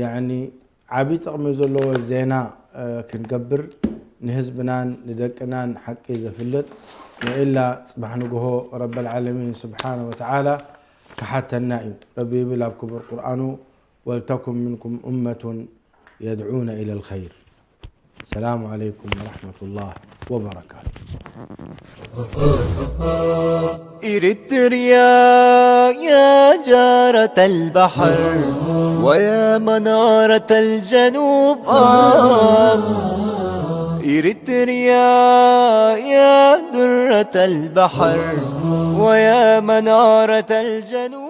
ያኒ ዓቢ ጥቕሚ ዘለዎ ዜና ክንገብር ንህዝብናን ንደቅናን ሓቂ ዘፍልጥ ወኢላ ጽባሕ ንግሆ ረበል ዓለሚን ስብሓነ ወተዓላ ክሓተና እዩ። ረቢ ይብል ኣብ ክቡር ቁርኣኑ ወልተኩን ምንኩም ኡመቱን የድዑነ ኢለል ኸይር። ሰላሙ ዓለይኩም ወረሕመቱላህ ወበረካቱ። إريتريا يا جارة البحر ويا منارة الجنوب، آه. إريتريا يا درة البحر ويا منارة الجنوب.